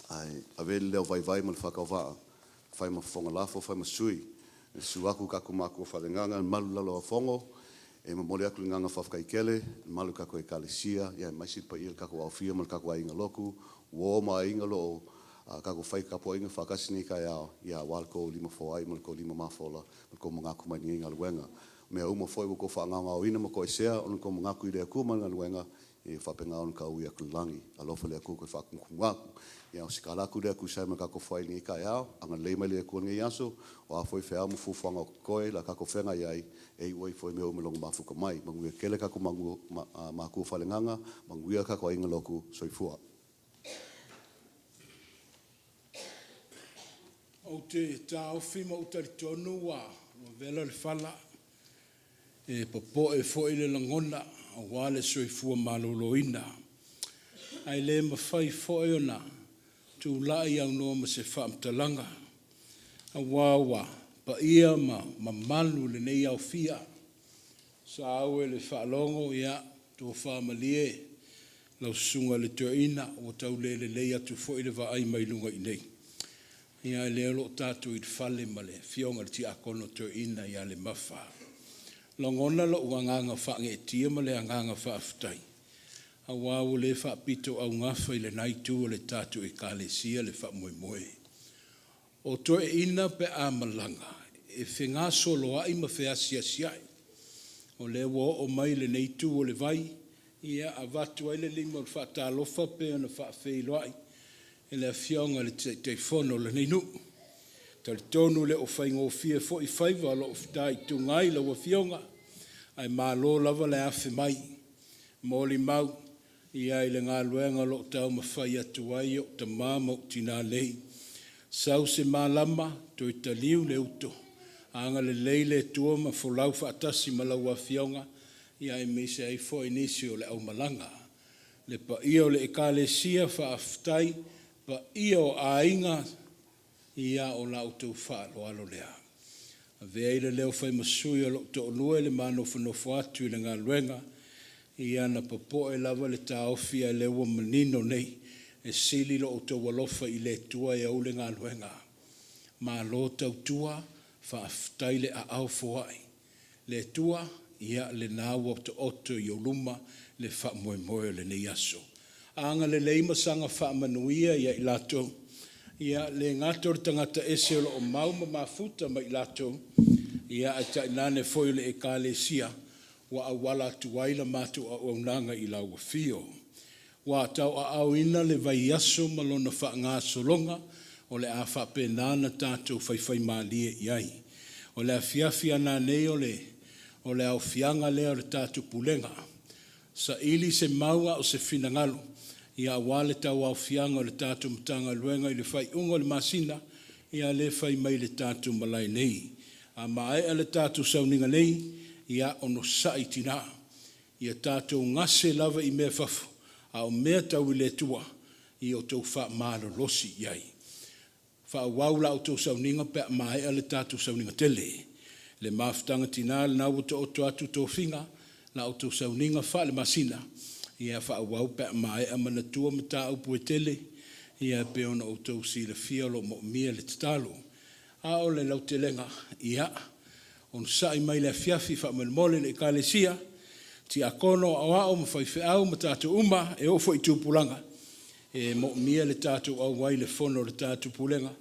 Ae avea le leo vaivai ma le faatauvaa, fai ma fofoga lafo, fai ma sui, e susu atu tatou matua faaleagaga, le mamalu i le Lalolagi a Fono, e momoli atu le agaga faafetai tele i le mamalu o tatou Ekalesia, aemaise le paia o le tatou aofia ma le tatou aiga lotu, uo ma aiga o lo o tatou fai tapuaiga faatasi i lenei taeao, aua lo outou lima foai ma lo outou lima mafola ma lo outou manatu mai lenei galuega. O mea uma foi ua outou faagaogaoina ma toesea ona o lo outou manatu i le Atua ma Lana galuega, ia faapena ona tau atu i le lagi. Alofa le Atua toe faatumutumu atu. Ia o se tala atu lea e tusa ai ma le tatou foai i lenei taeao, agalelei mai le Atua i lenei aso, o a foi feau ma fuafuaga o totoe o le a tatou feagai ai, e iu ai foi mea uma i Lona mafuta mai. Manuia tele tatou matua faaleagaga, manuia le tatou aiga lotu. Soifua. Ou te taofi ma ou talitonu ua vela le fala, e popoe foi le lagona aua le soifua maloloina. Ae le mafai foi ona tulai aunoa ma se faamatalaga, aua ua paia ma mamalu lenei aofia. Sa au i le faalogo, ia, tofa malie lau susuga i le toeaina, ua tau le lelei atu foi le vaai mai luga i inei, a o lea o lo o tatou i le fale ma le afioga i le tiakono toeaina ia Lemafa. E lagona lou agaga faageetia ma le agaga faafetai, aua ua le faapitoaugafa i lena itu o le tatou Ekalesia le faamoemoe. O toeaiina pe a malaga, e fegasoloai ma feasiasiai. O lea ua oo mai i lenei itu o le vai, ia avatu ai le lima o le faatalofa pei ona faafeiloai e le Afioga i le Taitaifono o lenei nuu. E talitonu e le o faigofie foi faiva o lo o fitaituga ai lau Afioga, ae malo lava le afe mai. E molimau i le galuega o lo o taumafai atu ai ou tama ma ou tina nei. Sau se malama toe taliu le uto, agalelei le Atua ma folau faatasi ma lau Afioga, aemaise ai foi nisi o le aumalaga. Le paia o le Ekalesia, faafetai. Le paia o aiga, ia o la outou faaaloalo lea. Avea ai le leo fai ma sui o lou toalua i le ma nofonofo atu i le galuega, ia na popoe lava le taofi a o lea ua manino nei, e sili lo outou alofa i le Atua e ou le galuega. Malo tautua, faafetai le aao foai. Le Atua, ia lena ua taoto i ou luma le faamoemoe o lenei aso. Agalelei ma saga faamanuia ia i latou, e le gata o le tagata ese o lo o mau ma mafuta ma i latou, ae tainane foi o le Ekalesia ua auala atu ai la matou auaunaga i lau afio. Ua tauaaoina le vaiaso ma lona faagasologa o le a faapena ona tatou faifaimalie i ai. O le afiafi a nanei o le aofiaga lea o le tatou Pulega, saili se mau a o se finagalo aua le tauaofiaga o le tatou Matagaluega i le faaiuga o le masina, ia lea e fai mai i le tatou malae nei. A maea le tatou sauniga nei, ia onosai tina, ia tatou gase lava i mea i fafo, a o mea tau i le Atua, ia outou faamalolosi i ai. Faaauau la outou sauniga pe a maea le tatou sauniga tele. Le mafutaga tina, lena ua taoto atu tofiga, la outou sauniga faale-masina, ia faaauau pe a maea. Manatua mataupu e tele e pei ona outou silafia o lo o moomia le tatalo. A o le lautelega, ia, onosai mai i le afiafi faamolemole le Ekalesia, tiakono, aoao ma faifeau ma tatou uma e oo foi i tupulaga, e moomia le tatou auai i le fono a le tatou pulega.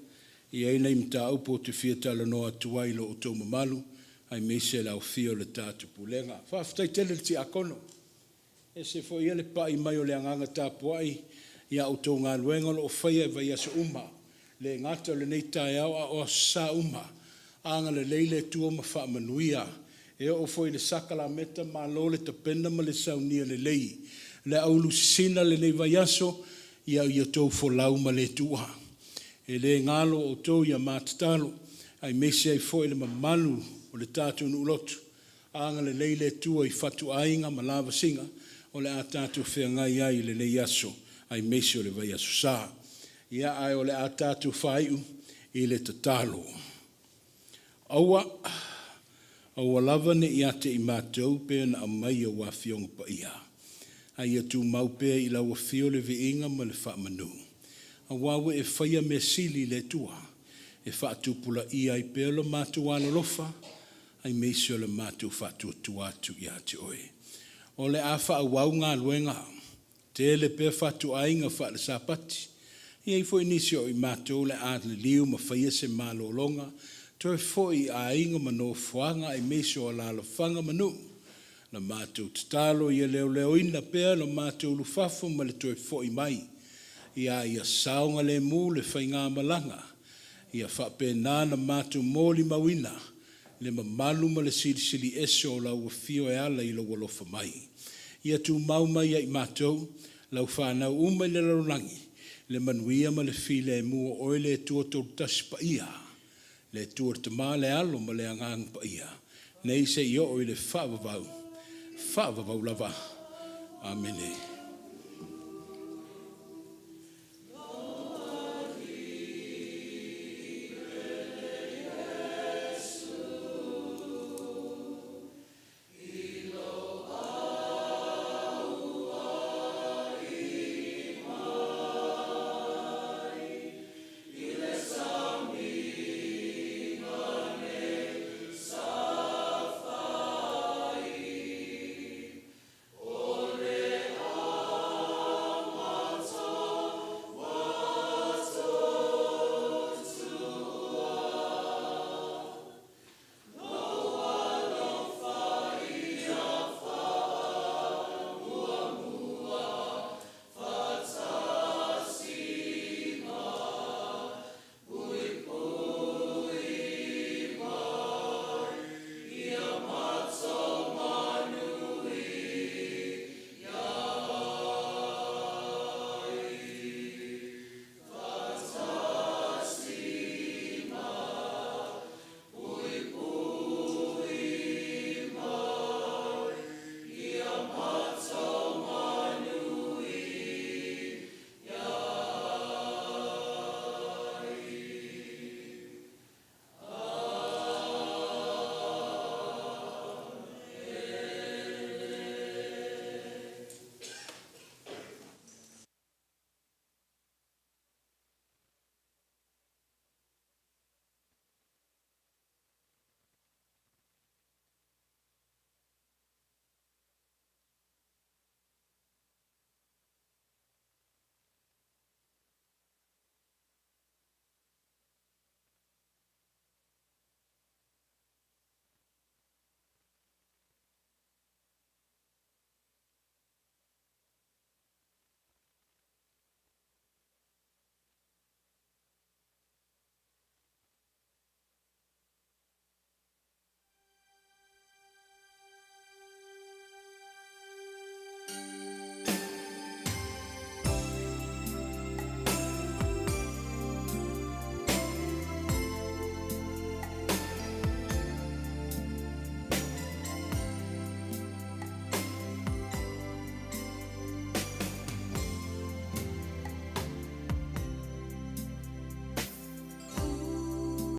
E i ai nai mataupu ou te fia talanoa atu ai i lo outou mamalu aemaise le aofia o le tatou pulega. Faafetai tele i le tiakono, e ese foi ia le pai mai o le agaga tapuai i a outou galuega o lo o faia i vaiaso uma, e le gata o lenei taeao a o aso Sa uma. Agalelei le Atua ma faamanuia. E oo foi i le sakalameta, malo le tapena ma le saunia lelei. Le aulu sisina lenei vaiaso, ia outou folau ma le Atua. E le galo outou i a ma tatalo, aemaise ai foi le mamalu o le tatou nuu lotu. Agalelei le Atua i fatuaiga ma lavasiga o le a tatou feagai ai i lenei aso aemaise o le vaiaso Sa. Ia, ae o le a tatou faaiu i le tatalo. Aua, aua lava ne i ia te i matou pei ona aumai i ou Afioga Paia. A ia tumau pea i lau afio le viiga ma le faamanu. Aua ua e faia mea sili le Atua, e faatupulaia ai pea lo matou alolofa, aemaise o le matou faatuatua atu ia te oe. O le a faaauau galuega, tele pea fatuaiga faale-Sapati. E i ai foi nisi o i matou o le a liliu ma faia se malologa, toe foi i aiga ma nofoaga aemaise o alaalafaga ma nuu. Na matou tatalo ia leoleoina pea lo matou ulufafo ma le toe foi mai. Ia ia saogalemu le faigamalaga, ia faapena ona matou molimauina le mamalu ma le silisiliese o lau afio e ala i lou alofa mai. Ia tumau mai ia i matou, lau fanau uma i le lalolagi, le manuia ma le filemu o oe le Atua Tolutasi Paia, le Atua le Tama, le Alo ma le Agaga Paia, nei seia oo i le faavavau, faavavau lava. Amene.